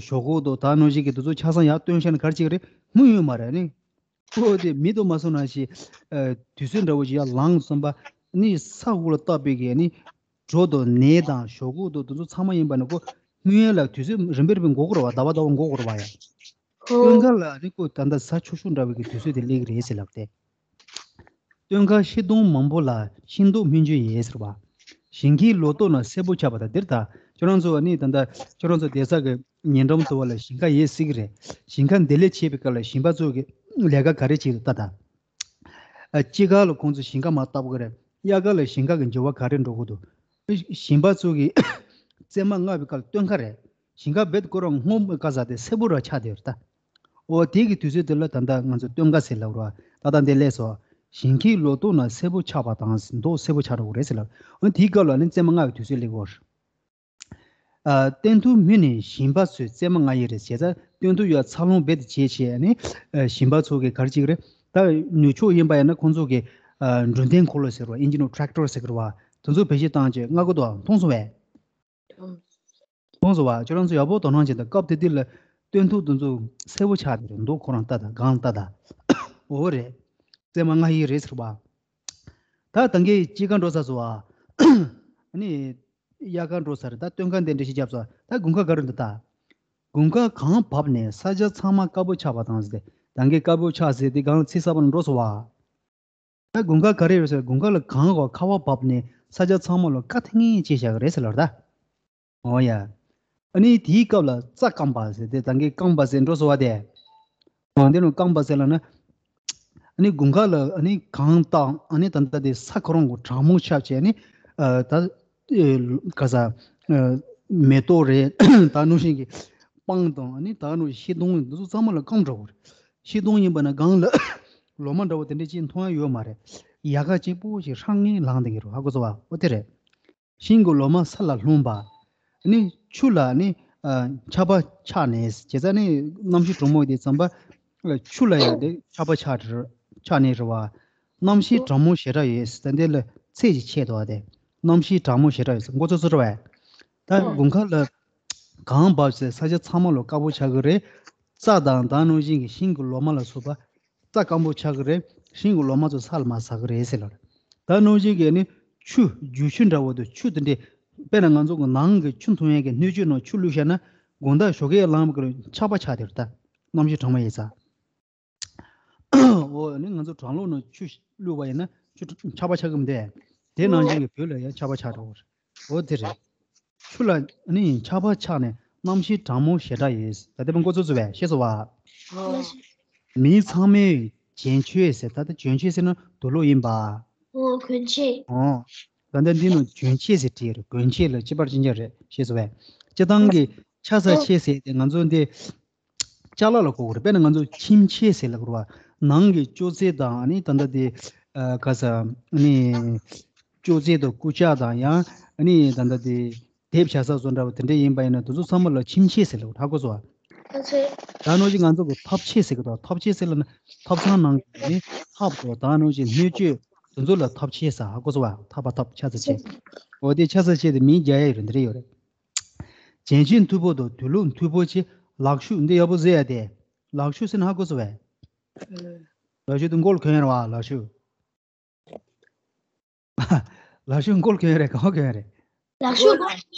ཞོག་ཁོག་དང་ད་ནང་བཞིན་གྱི་དེ་ཚོ་ཆ་ཚང་ཡར་བཏོན་བཞག་ན་ག་རེ་བྱེད་ཀྱི་རེད། སྨིན་ཡོད་མ་རེད་ནི། ཁོ་དེ་མེ་ཏོག་མ་སོང་ན་ཞིག་ཨ། དུས་ཚོད་འདྲ་བོ་ཞིག་ཡར་ལངས་སོང་པ། ནི་ས་འོག་ལ་བཏབ་པའི་གི་ནི་གྲོ་དང་ནས་དང་ཞོག་ཁོག་དང་དེ་ཚོ་ཚང་མ་ཡིན་པ་ནི་ཁོ་སྨིན་ཡག་ལ་དུས་ཚོད་རིམ་པས་རིམ་པས་འགོར་དགོས་རེད་བ། ཟླ་བ་ཟླ་བ་འགོར་དགོས་རེད་བ་ཡ། སྟོན་ཁ་ལ་ནི་ཁོ་ད་ལྟ་ཟ་ཆོག་ཆོག་འདྲ་བའི་གི་དུས་ཚོད་དེ་སླེབས་ཀྱི་རེད་ཟེར་ལབ་སྟེ། སྟོན་ཁ་ཤིང་སྡོང་མང་པོ་ལ་ཤིང་ཏོག་སྨིན་རྒྱུ་ཡིན་ཟེར་བ། ཞིང་ཁའི་ལོ་ཏོག་རྣམས་སེར་པོ་ཆགས་པ་དང་། འདིར་ད་ཁྱོད་རང་ཚོ་ནི་ད་ལྟ་ཁྱོད་རང་ཚོ་བསྡད་ས་གི་ཉེ་འགྲམ་དུ་བ་ལ་ཞིང་ཁ་ཡོད་སྲིད་ཀྱི་རེད། ཞིང་ཁ་འདེབས་ལས་བྱེད་པའི་སྐབས་ལ་ཞིང་པ་ཚོ་གི་ལས་ཀ་ག་རེ་བྱེད་ཀྱི་འདུག་ད་ལྟ། ཨ། དཔྱིད་ཀ་ལ་ཁོང་ཚོ་ཞིང་ཁ་མར་བཏབ་ཀྱི་རེད། དབྱར་ཁ་ལ་ཞིང་ཁ་གི་འགྱུར་བ་ག་རེ་འགྲོ་གི་འདུག་ཞིང་པ་ཚོ་གི་བཙས་མ་བརྔ་བའི་སྐབས་སྟོན་ཁ་རེད། ཞིང་ཁ་རྦད་དེ་ཁོ་རང་སྔོ་མོ་ག་ས་དེ་སེར་པོ་ར་ཆགས་བསྡད་ཡོད་རེད་ད། འོ་དེ་གི་དུས་ཚོད་དེ་ལ་ད་ལྟ་ང་ཚོ་སྟོན་ཁ་ཟེར་ལབ་རེད་བ། ད་ལྟ་འདི་ལས་སོ། ཞིང་ཁའི་ལོ་ཏོག་ན་སེར་པོ་ཆགས་པ་དང་མདོག་སེར་པོ་ཆགས་འགྲོ་གི་རེད་ཟེར་ལབ། འོ་དེའི་སྐབས་ལ་ནི་བཙས་མ་བརྔ་བའི་དུས་ཚོད་སླེབས་ཀྱི་ཡོད་རེད། ཨ། སྟོན་ཐོག་སྨིན་ནས་ཞིང་པ་ཚོས་བཙས་མ་བརྔ་ཡི་རེད། བྱས་ཙང་སྟོན་ཐོག་ཡོད་ཚ་རླུང་རྦད་དེ་བྱས་བྱས་ནས། ཨ། ཞིང་པ་ཚོ་གི་ག་རེ་བྱེད་ཀྱི་རེད། ད་ནུས་ཕྱོགས་ཡིན་པ་ཡིན་ན་ཁོང་ཚོ་གི། ཨ། འགྲུལ་འཕྲིན་འཁོར་ལོ་ཟེར་བ། ཨིན་ཇི་ནོ་ཊེག་ཊར་ཟེར་གི་རེད་བ། དེ་ཚོ་བེད་སྤྱོད་བཏང་བྱས་བརྔ་གི་འདུག་མཐོང་སོང་བས། མཐོང་སོང་བ། ཁྱོད་རང་ཚོ་ཡག་པོ་དོ་སྣང་བྱེད་དང་། སྐབས་དེ་དུས་ལ་སྟོན་ཐོག་དེ་ཚོ་སེར་པོ་ཆགས་བསྡད་རེད། མདོག་ཁོ་རང་ལྟ་དང་། སྒང་ལྟ་དང་། འོ་རེད། བཙས་མ་བརྔ་ཡི་རེད་ཟེར་བ། ད་ད་གིན་དཔྱིད་ཀ་འགྲོ་ཚར་སོང་བ། ཨ་ནི། དབྱར་ཁ་འགྲོ་ཚར། ད་སྟོན་ཁ་འདི་འདྲ་ཞིག་བརྒྱབ་སོང་། ད་དགུན་ཁ་ག་རེ་འདུག་ད། དགུན་ཁ་གངས་བབས་ནས་ས་ཆ་ཚང་མ་དཀར་པོ་ཆགས་པ་དང་ཟེར་ཏེ། ད་གིན་དཀར་པོ་ཆགས་ཟེར་ཏེ་གངས་ཚིག་གསར་པ་ནང་འགྲོ་སོང་བ། ད་དགུན་ཁ་ག་རེ་ཡོད་ཟེར། དགུན་ཁ་ལ་གངས་གོ་ཁ་བ་བབས་ནས་ས་ཆ་ཚང་མ་ལ་དཀའ་ཐེངས་བྱས་བཞག་གི་རེད་ཟེར་ལབ་རེད་ད། འོ་ཡ། ཨ་ནི་དེའི་སྐབས་ལ་རྩྭ་སྐམ་པ་ཟེར་ཏེ། ད་གིན་སྐམ་པ་ཟེར་འགྲོ་སོང་བ་དེ། འོ་འདི་ནང་སྐམ་པ་ཟེར་ལབ་ན། ཨ་ནི་དགུན་ཁ་ལ་ཨ་ནི་གངས་དང་། ཨ་ནི་ད་ལྟ་དེ་ས་ཁོ་རང་གི་གྲང་མོ་ཆགས་བྱས་ནི། ཨ། ད། ཨེ། ག་ས། ཨ། མེ་ཏོག་རེད། ད་ནང་བཞིན་གྱི་སྤང་དང་། ཨ་ནི་ད་ནང་བཞིན་ཤིང་སྡོང་འདི་ཚོ་ཚང་མ་ལ་སྐམ་འགྲོ་གི་རེད། ཤིང་སྡོང་ཡིན་པ་ན་སྒང་ལ་ལོ་མ་འདྲ་བོ་དེ་འདྲ་ཅིག་མཐོང་ཡ་ཡོད་མ་རེད། ཡལ་ག་གཅིག་པོ་ཞིག་ཧྲང་ངེ་ལངས་བསྡད་ཀྱི་རེད། ཧ་གོ་སོང་བ། འོ་དེ་རེད། ཤིང་གི་ལོ་མ་ས་ལ་ལྷུང་བ། ཨ་ནི་ཆུ་ལ་ནི། ཨ། ཆར་པ་ཆགས་ནས། བྱས་ཙང་ནི་གནམ་གཤིས་གྲང་མོ་དེ་ཙམ་པ། ཨ། ཆུ་ལ་ཡང་དེ་ཆར་པ་ཆགས་རེད། ཆགས་ནས་རེད་བ། གནམ་གཤིས་གྲང་མོ་ཞེ་དྲག་ཡོད་ཟེར། ད་འདི་ལ་ཚད་ཅིག་ཆད་འདུག་བ། དེ་གནམ་གཤིས་གྲང་མོ་ཞེ་དྲག་ཡོད་ཟེར། མགོ་ཚོས་ཚོས་རེད་བས། ད་དགུན་ཁ་ལ་གངས་བབས་ཟེར། ས་ཆ་ཚང་མ་ལ་དཀར་པོ་ཆགས་ཀྱི་རེད། རྩྭ་དང་ད་ནང་བཞིན་གྱི་ཤིང་གི་ལོ་མ་ལ་སོགས་པ་རྩྭ་སྐམ་པོ་ཆགས་ཀྱི་རེད། ཤིང་གི་ལོ་མ་ཚོ་ས་ལ་མར་ཟག་གི་རེད་ཟེར་ལབ་རེད། ད་ནང་བཞིན་གྱི་ནི་ཆུ། རྒྱུག་ཆུ་འདྲ་བོ་དང་། ཆུ་དེ་འདྲས། དཔེར་ན་ང་ཚོ་གི་ནང་གི་ཆུ་འཐུང་ཡས་ཀྱི་སྣོད་བཅུད་ནང་ཆུ་བླུགས་བཞག་ན། དགོང་དག་ཞོགས་ཀས་ལངས་པའི་སྐབས་ཆར་པ་ཆགས་བསྡད་རེད་ད། གནམ་གཤིས་གྲང་མོ་ཡོད་ཙང་། འོ་ནི་ང་ཚོ་གྲང་གློག་ནང་ཆུ་བླུགས་པ་ཡིན་ན་ཆུ་ཆར་པ་ཆགས་ཀྱི་མི་འདུག་དེ་ནང་བཞིན་གྱི་བོད་ལ་ཡང་ཆར་པ་ཆགས་འགྲོ་གི་རེད། འོ་དེ་རེད། ཆུ་ལ་ནི་ཆར་པ་ཆགས་ནས་གནམ་གཤིས་གྲང་མོ་ཞེ་དྲག་ཡོད། ད་ལྟ་མགོ་ཚོས་ཚོས་བས། ཤེས་སོང་བ། མི་ཚང་མས་གྱོན་ཆས་ཟེར། ད་ལྟ་གྱོན་ཆས་ཟེར་ན་དུག་ལོག་ཡིན་པ། འོ། གྱོན་ཆས། འོ། ད་ལྟ་འདི་ནང་གྱོན་ཆས་ཟེར་བྲིས་རེད། གྱོན་ཆས་ལ་གཅིག་པར་ཅི་འདྲ་རེད། ཤེས་སོང་བས། སྤྱིར་བཏང་གི་ཕྱག་འཚལ་ཆས་ཟེར་ཏེ་ང་ཚོ་འདི་ཅ་ལག་ལ་གོ་གི་རེད། དཔེར་ན་ང་ཚོ་ཁྱིམ་ཆས་ཟེར་ལབ་ཀྱི་རེད་བ། ནང་གི་ཅོག་ཙེ་དང་། ཨ་ནི་ད་ལྟ་དེ། ཨ། ག་ས། ཨ་ནི་ཅོག་ཙེ་དང་སྐུ་ཅག་དང་། ཡང་ཨ་ནི་ད་ལྟ་དེ་དེབ་བཞག་ས་བཟོ་འདྲ་བ་དེ་འདྲ་ཡིན་པ་ཡིན་ན་དེ་ཚོ་ཚང་མ་ལ་ཁྱིམ་ཆས་ཟེར་ལབ་ཀྱི་རེད། ཧ་གོ་སོང་བ། ད་ནང་བཞིན་ང་ཚོ་གི་ཐབ་ཆས་ཟེར་གི་འདུག་ཐབ་ཆས་ཟེར་ལབ་ན་ཐབ་ཚང་ནང་གི་ནི་ཐབ་དང་། ད་ནང་བཞིན་སྣོད་བཅུད་དེ་ཚོ་ལ་ཐབ་ཆས་ཟེར། ཧ་གོ་སོང་བ། ཐབ་པ་ཐབ། ཕྱག་འཚལ་ཆས། འོ་དེ་ཕྱག་འཚལ་ཆས་དེ་མིང་རྒྱག་ཡ་ཡོད་རེད། འདི་འདྲ་ཡོད་རེད། གྱོན་ཆས་མཐུག་པོ་དང་དུག་ལོག་མཐུག་པོ་ཆེ། ལག་ཤུབས། འདི་ཡག་པོ་གཟིགས་ཡ་དེ། ལག་ཤུབས་ཟེར་ན་ཧ་གོ་སོང་བས། ལག་ཤུབས་དེ་མགོ་ལ་གྱོན་ཡ་རེད་བ། ལག་ཤུབས། ལག་ཤུབས་མགོ་ལ་གྱོན་ཡ་རེད། གང་གྱོན་ཡ་རེད། ལག་ཤུབས་མགོ་ལ་གྱོན་ཡ་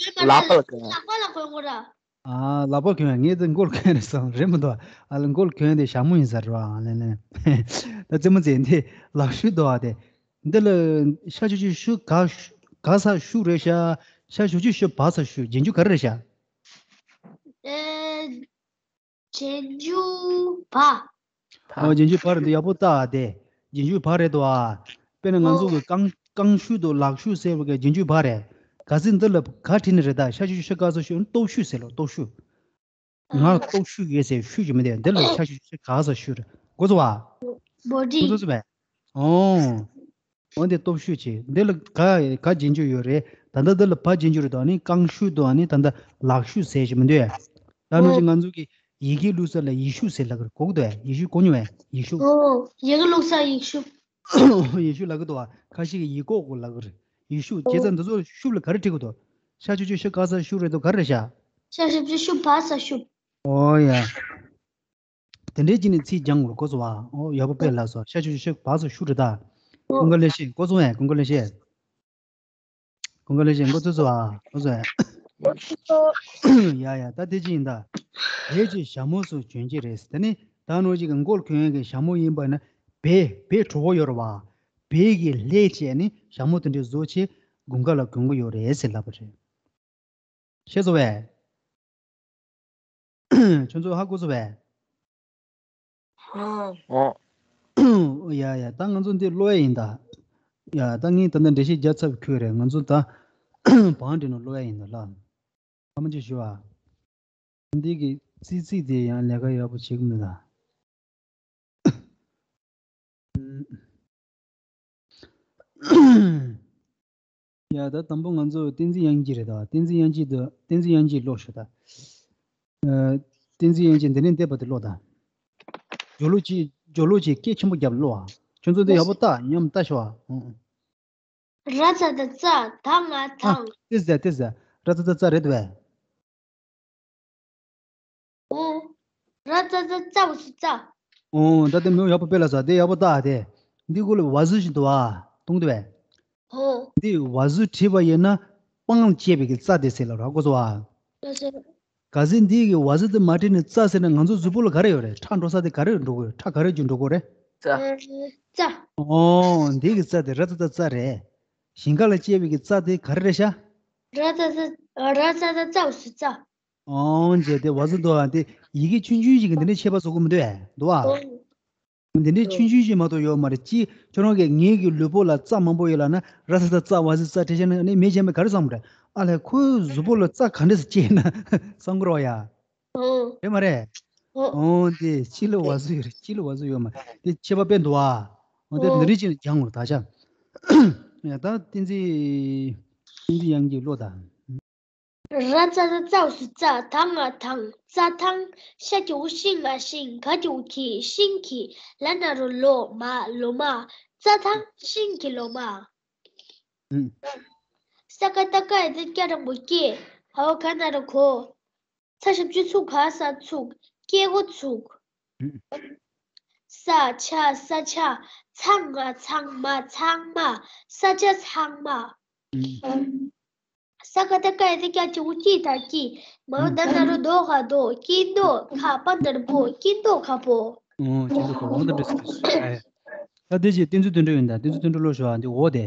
མ་རེད། ལག་པ་ལ་གྱོན་ཡ། ལག་པ་ལ་གྱོན་དགོས་ར། ཨ། ལག་པ་གྱོན་ཡ། ངས་དེ་མགོ་ལ་གྱོན་ཡ་རེད་བསམ། རེད་མི་འདུག་ཨ་ལ། མགོ་ལ་གྱོན་ཡ་དེ་ཞྭ་མོ་ཡིན་ས་རེད་བ། ཨ་ལེ་ལེ། ད་རྩེད་མོ་རྩེ། འདི་ལག་ཤུབས་འདུག་ཨ། དེ། འདི་ལ་ཤ་ཆུ་ཆུ་ཤུ་ག་ག་ས་ཤུ་རེད་ཤག་ཤ་ཆུ་ཆུ་ཤུ་བ་ས་ཤུ། རྗེས་འཇུག་ག་རེ་རེད་ཤག་ཨེ། རྗེས་འཇུག་བ། ཨོ། རྗེས་འཇུག་བ་རེད། འདི་ཡག་པོ་ལྟ་ཨ། དེ་རྗེས་འཇུག་བ་རེད་དོ་ཨ། དཔེར་ན་ང་ཚོ་གི་རྐང་རྐང་ཤུ་དང་ལག་ཤུབས་ཟེར་བ་གི་རྗེས་འཇུག་བ་རེད། གལ་སྲིད་འདི་ལ་ག་བྲིས་ནི་རེད། ད་ཤ་ཆུ་ཆུ་ཤུ་ག་ས་ཤུ། སྟོབས་ཤུགས་ཟེར་ལོ། སྟོབས་ཤུགས། ང་སྟོབས་ཤུགས་ཡོད་ཟེར་ཤུ་ཅིག་མི་འདུག་འདི་ལ་ཤ་ཆུ་ཆུ་ག་ས་ཤུ་རེད། གོ་སོང་བ། བོ་ཌི། གོ་སོང་བས། ཨོ། འོ་འདི་སྟོབས་ཤུགས་ཆེ། འདི་ལ་ག་ག་རྗེས་འཇུག་ཡོད་རེད། ད་ལྟ་འདི་ལ་བ་རྗེས་འཇུག་རེད་དོ། ཨ་ནི་རྐང་ཤུ་དང་། ཨ་ནི་ད་ལྟ་ལག་ཤུ་ཟེར་ཞིག་མི་འདུག་ད་ནང་བཞིན་ང་ཚོ་གི་ཡི་གེ་བླུགས་ས་ལ་ཡིག་ཤུབས་ཟེར་ལབ་ཀྱི་རེད། གོ་གི་འདུག་ཡིག་ཤུབས་གོ་མྱོང་བས། ཡིག་ཤུབས། ཨོ། ཡི་གེ་བླུགས་ས་ཡིག་ཤུབས། ཡིག་ཤུབས་ལབ་ཀྱི་འདུག་བ། ཁ་ཤས་ཀྱིས་ཡིག་ཀོག་ཀོག་ལབ་ཀྱི་རེད། ཡིག་ཤུབས། བྱས་ཙང་འདི་ཚོ་ཤུབས་ལ་ག་རེ་བྲིས་ཀྱི་འདུག་ཤ་ཆུ་ཆུ་ཤུ་ག་ས་ཤུ་རེད་དོ། ག་རེ་རེད་ཤག་ཤ་ཆུ་ཆུ་ཤུ་བ་ས་ཤུ། ཨོ་ཡ། དེ་འདྲའི་ཅིག་ནས་ཚིག་སྦྱང་དགོས། གོ་སོང་བ། ཨོ། ཡག་པོ་དཔེ་ལབ་སོང་། ཤ་ཆུ་ཆུ་ཤུ་བ་ས་ཤུ་རེད་ད། ཨོ། ཀུན་དགའ་ལེགས་བཤད། གོ་སོང་ངས། ཀུན་དགའ་ལེགས་བཤད། ཀུན་དགའ་ལེགས་བཤད། མགོ་ཚོས་སོང་བ། གོ་སོང་ངས། ཡ་ཡ། ད་དེ་ཅི་ཡིན་ད། བོད་ཀྱི་ཞྭ་མོ་སོགས་གྱོན་གྱི་རེད། དེ་ནི་ད་ནོར་གཅིག་གི་མགོ་ལ་གྱོན་ཡག་གི་ཞྭ་མོ་ཡིན་པ་ན། བལ་བལ་དྲོ་པོ་ཡོད་རེད་བ། བལ་གྱི་ལྷས་བྱས་ནི་ཞྭ་མོ་དེ་འདྲ་བཟོ་བྱས་དགུན་ཁ་ལ་གྱོན་གི་ཡོད་རེད་ཟེར་ལབ་པ་རེད། ཤེས་སོང་བས། ཁྱོད་ཚོ་ཧ་གོ་སོང་བས། ཨོ། ཡ་ཡ། ད་ང་ཚོ་འདི་ཀློག་ཡ་ཡིན་ད། ཡ། ད་ངས་ད་ལྟ་འགྲེལ་བཤད་རྒྱག་ཚར་བའི་ཁུལ་རེད། ང་ཚོ་ད་ བང་འདྲེན་ནོ་ཀློག་ཡ་ཡིན་ནོ་ལ། ཨ་མ་ཅིག་ཞུ་བ། འདི་གི་ཙི་ཙི་དེ་ཡང་ལས་ཀ་ཡག་པོ་བྱེད་གི་མི་འདུག་ད། ཡ་ད་དང་པོ་ང་ཚོ་བསྟན་འཛིན་དབྱངས་སྐྱིད་རེད་ད། བསྟན་འཛིན་དབྱངས་སྐྱིད་དུ་བསྟན་འཛིན་དབྱངས་སྐྱིད་ཀློག་ཤོག་ད། ཨ། བསྟན་འཛིན་དབྱངས་སྐྱིད་འདི་ནས་འདས་པ་དེ་ཀློག་ད། སྦྱོར་ཀློག་ཅིག་སྦྱོར་ཀློག་ཅིག་སྐད་ཆེན་པོ་རྒྱབ་ཀློག་ཨ། ཁྱོད་ཚོ་འདི་ཡག་པོ་ལྟ་སྙམ་ལྟ་ཤོག་ཨ། ཨང་། ར་ཙ་ད་ཙ། ད་ང་ཨ། ཐང་། ཏི་ཟ་ཏི་ཟ། ར་ཙ་ད་ཙ་རེད་བས། ཨོ། ར་ཙ་ཙ་ཙ་བ་སུ་ཙ། ཨོ། ད་དེ་མོ་ཡག་པོ་དཔེ་ལ་ཟ་དེ་ཡག་པོ་ལྟ་དེ། འདི་གུ་ལ་བ་ཟུ་ཞིག་འདུག་ཨ། མཐོང་འདུག་བས། ཨོ། འདི་བ་ཟུ་བྲིས་པ་ཡིན་ན་པང་བཅད་པའི་གི་ཙ་དེ་ཟེར་ལ་ར་གོ་སོ་ཨ། ལ་ཟེར། གལ་སྲིད་འདི་གི་བ་ཟུ་དེ་མ་བྲིས་ནས་ཙ་ཟེར་ན་ང་ཚོ་གཟུགས་པོ་ལ་ག་རེ་ཡོད་རེད། ཁྲག་འགྲོ་ས་དེ་ག་རེ་འགྲོ་གི་ཡོད། ཁྲག་ག་རེ་རྒྱུ་འགྲོ་གི་རེད། ཙ། ཨོ། འདི་གི་ཙ་དེ་ར་ཙ་ད་ཙ་རེད། ཞིང་ཁ་ལ་བཅད་པའི་གི་ཙ་དེ་ག་རེ་རེད་ཤག་ར་ཙ་ཙ། ར་ཙ་ཙ་ཙ་བ་སུ་ཙ། ཨོ་ཇེ་དེ་བ་ཟུ་འདུག་ཨ། དེ་ཡི་གེ་ཆུང་ཆུང་ཞིག་གི་འདི་འདྲའི་ཁྱད་པར་བཟོ་གི་མི་འདུག་ཨ། འདུག་ཨ། འོ། འདི་འདྲའི་ཆུང་ཆུང་ཞིག་མ་གཏོགས་ཡོད་མ་རེད། ཅི་ཁྱོད་རང་གིས་ངའི་གི་ལུས་པོ་ལ་རྩ་མང་པོ་ཡོད་ལབ་ན་ར་ཙ་ཙ་ཙ་བ་ཟི་ཙ་བྲིས་བཞག་ན་ནི་མི་གཞན་པས་ག་རེ་བསམ་རེད། ཨ་ལས་ཁོའི་གཟུགས་པོ་ལ་རྩ་ག་འདྲས་སེ་སྐྱེས་ན་བསམ་གི་རེད་བ་ཡ། ཨོ། རེད་མ་རེད། ཨོ། ཨོ་དེ་ཕྱི་ལ་བ་ཟི་ཡོད་རེད། ཕྱི་ལ་བ་ཟི་ཡོད་མ་རེད། དེ་ཁྱད་པར་དཔེ་འདུག་ཨ། ཨོ་དེ་ཨོ། འདི་འདྲས་ཅིག་སྦྱང་དགོས་རེད་ད་ཆ། ཡ་ད་བསྟན་འཛིན་བསྟན་འཛིན་དབྱངས་སྐྱིད་ཀློག་དང་། ར་ཙ་ཙ་ཙ་བ་སུ་ཙ། ད་ང་ཐང་། རྩྭ་ཐང་། ཤ་གི་གུ་ཤི་ང་ཤིང་། ག་གི་གུ་གི་ཤིང་གི། ལ་ན་རོ་ལོ་མ། ལོ་མ། རྩྭ་ཐང་ཤིང་གི་ལོ་མ། ཨུམ། ས་ཀ་བཏགས་སྐ་ཡ་བཏགས་སྐྱ་འགྲེང་བུ་སྐྱེ། བ་འོག་ག་ན་རོ་གོ། ཚ་ཞབས་ཀྱུ་ཚུ་ག་ས་ཚུགས། སྐྱེ་སྒོ་ཚུགས། ཨུམ། ས་ཆ་ས་ཆ། ཚང་ང་ཚང་མ་ཚང་མ། ས་ཆ་ཚང་མ། ཨུམ། ས་ཀ་བཏགས་སྐ་ཡ་བཏགས་སྐྱ་གི་གུ་སྐྱི་ད་སྐྱིད། མ་འོག་ད་ན་རོ་དོ་ག་དོ། སྐྱིད་མདོག་ཁ་པ་ན་རོ་པོ། སྐྱིད་མདོག་ཁ་པོ། ཨོ་སྐྱིད་མདོག་ཁ་པོ། ཨོ་ད་འདྲ་ཟེར་ཨ་ཡ། ད་དེ་བཞིན་བསྟན་འཛིན་དོན་གྲུབ་ཡིན་ད། བསྟན་འཛིན་དོན་གྲུབ་ཀློག་ཤོག་ཨ། འདི་འོ་དེ།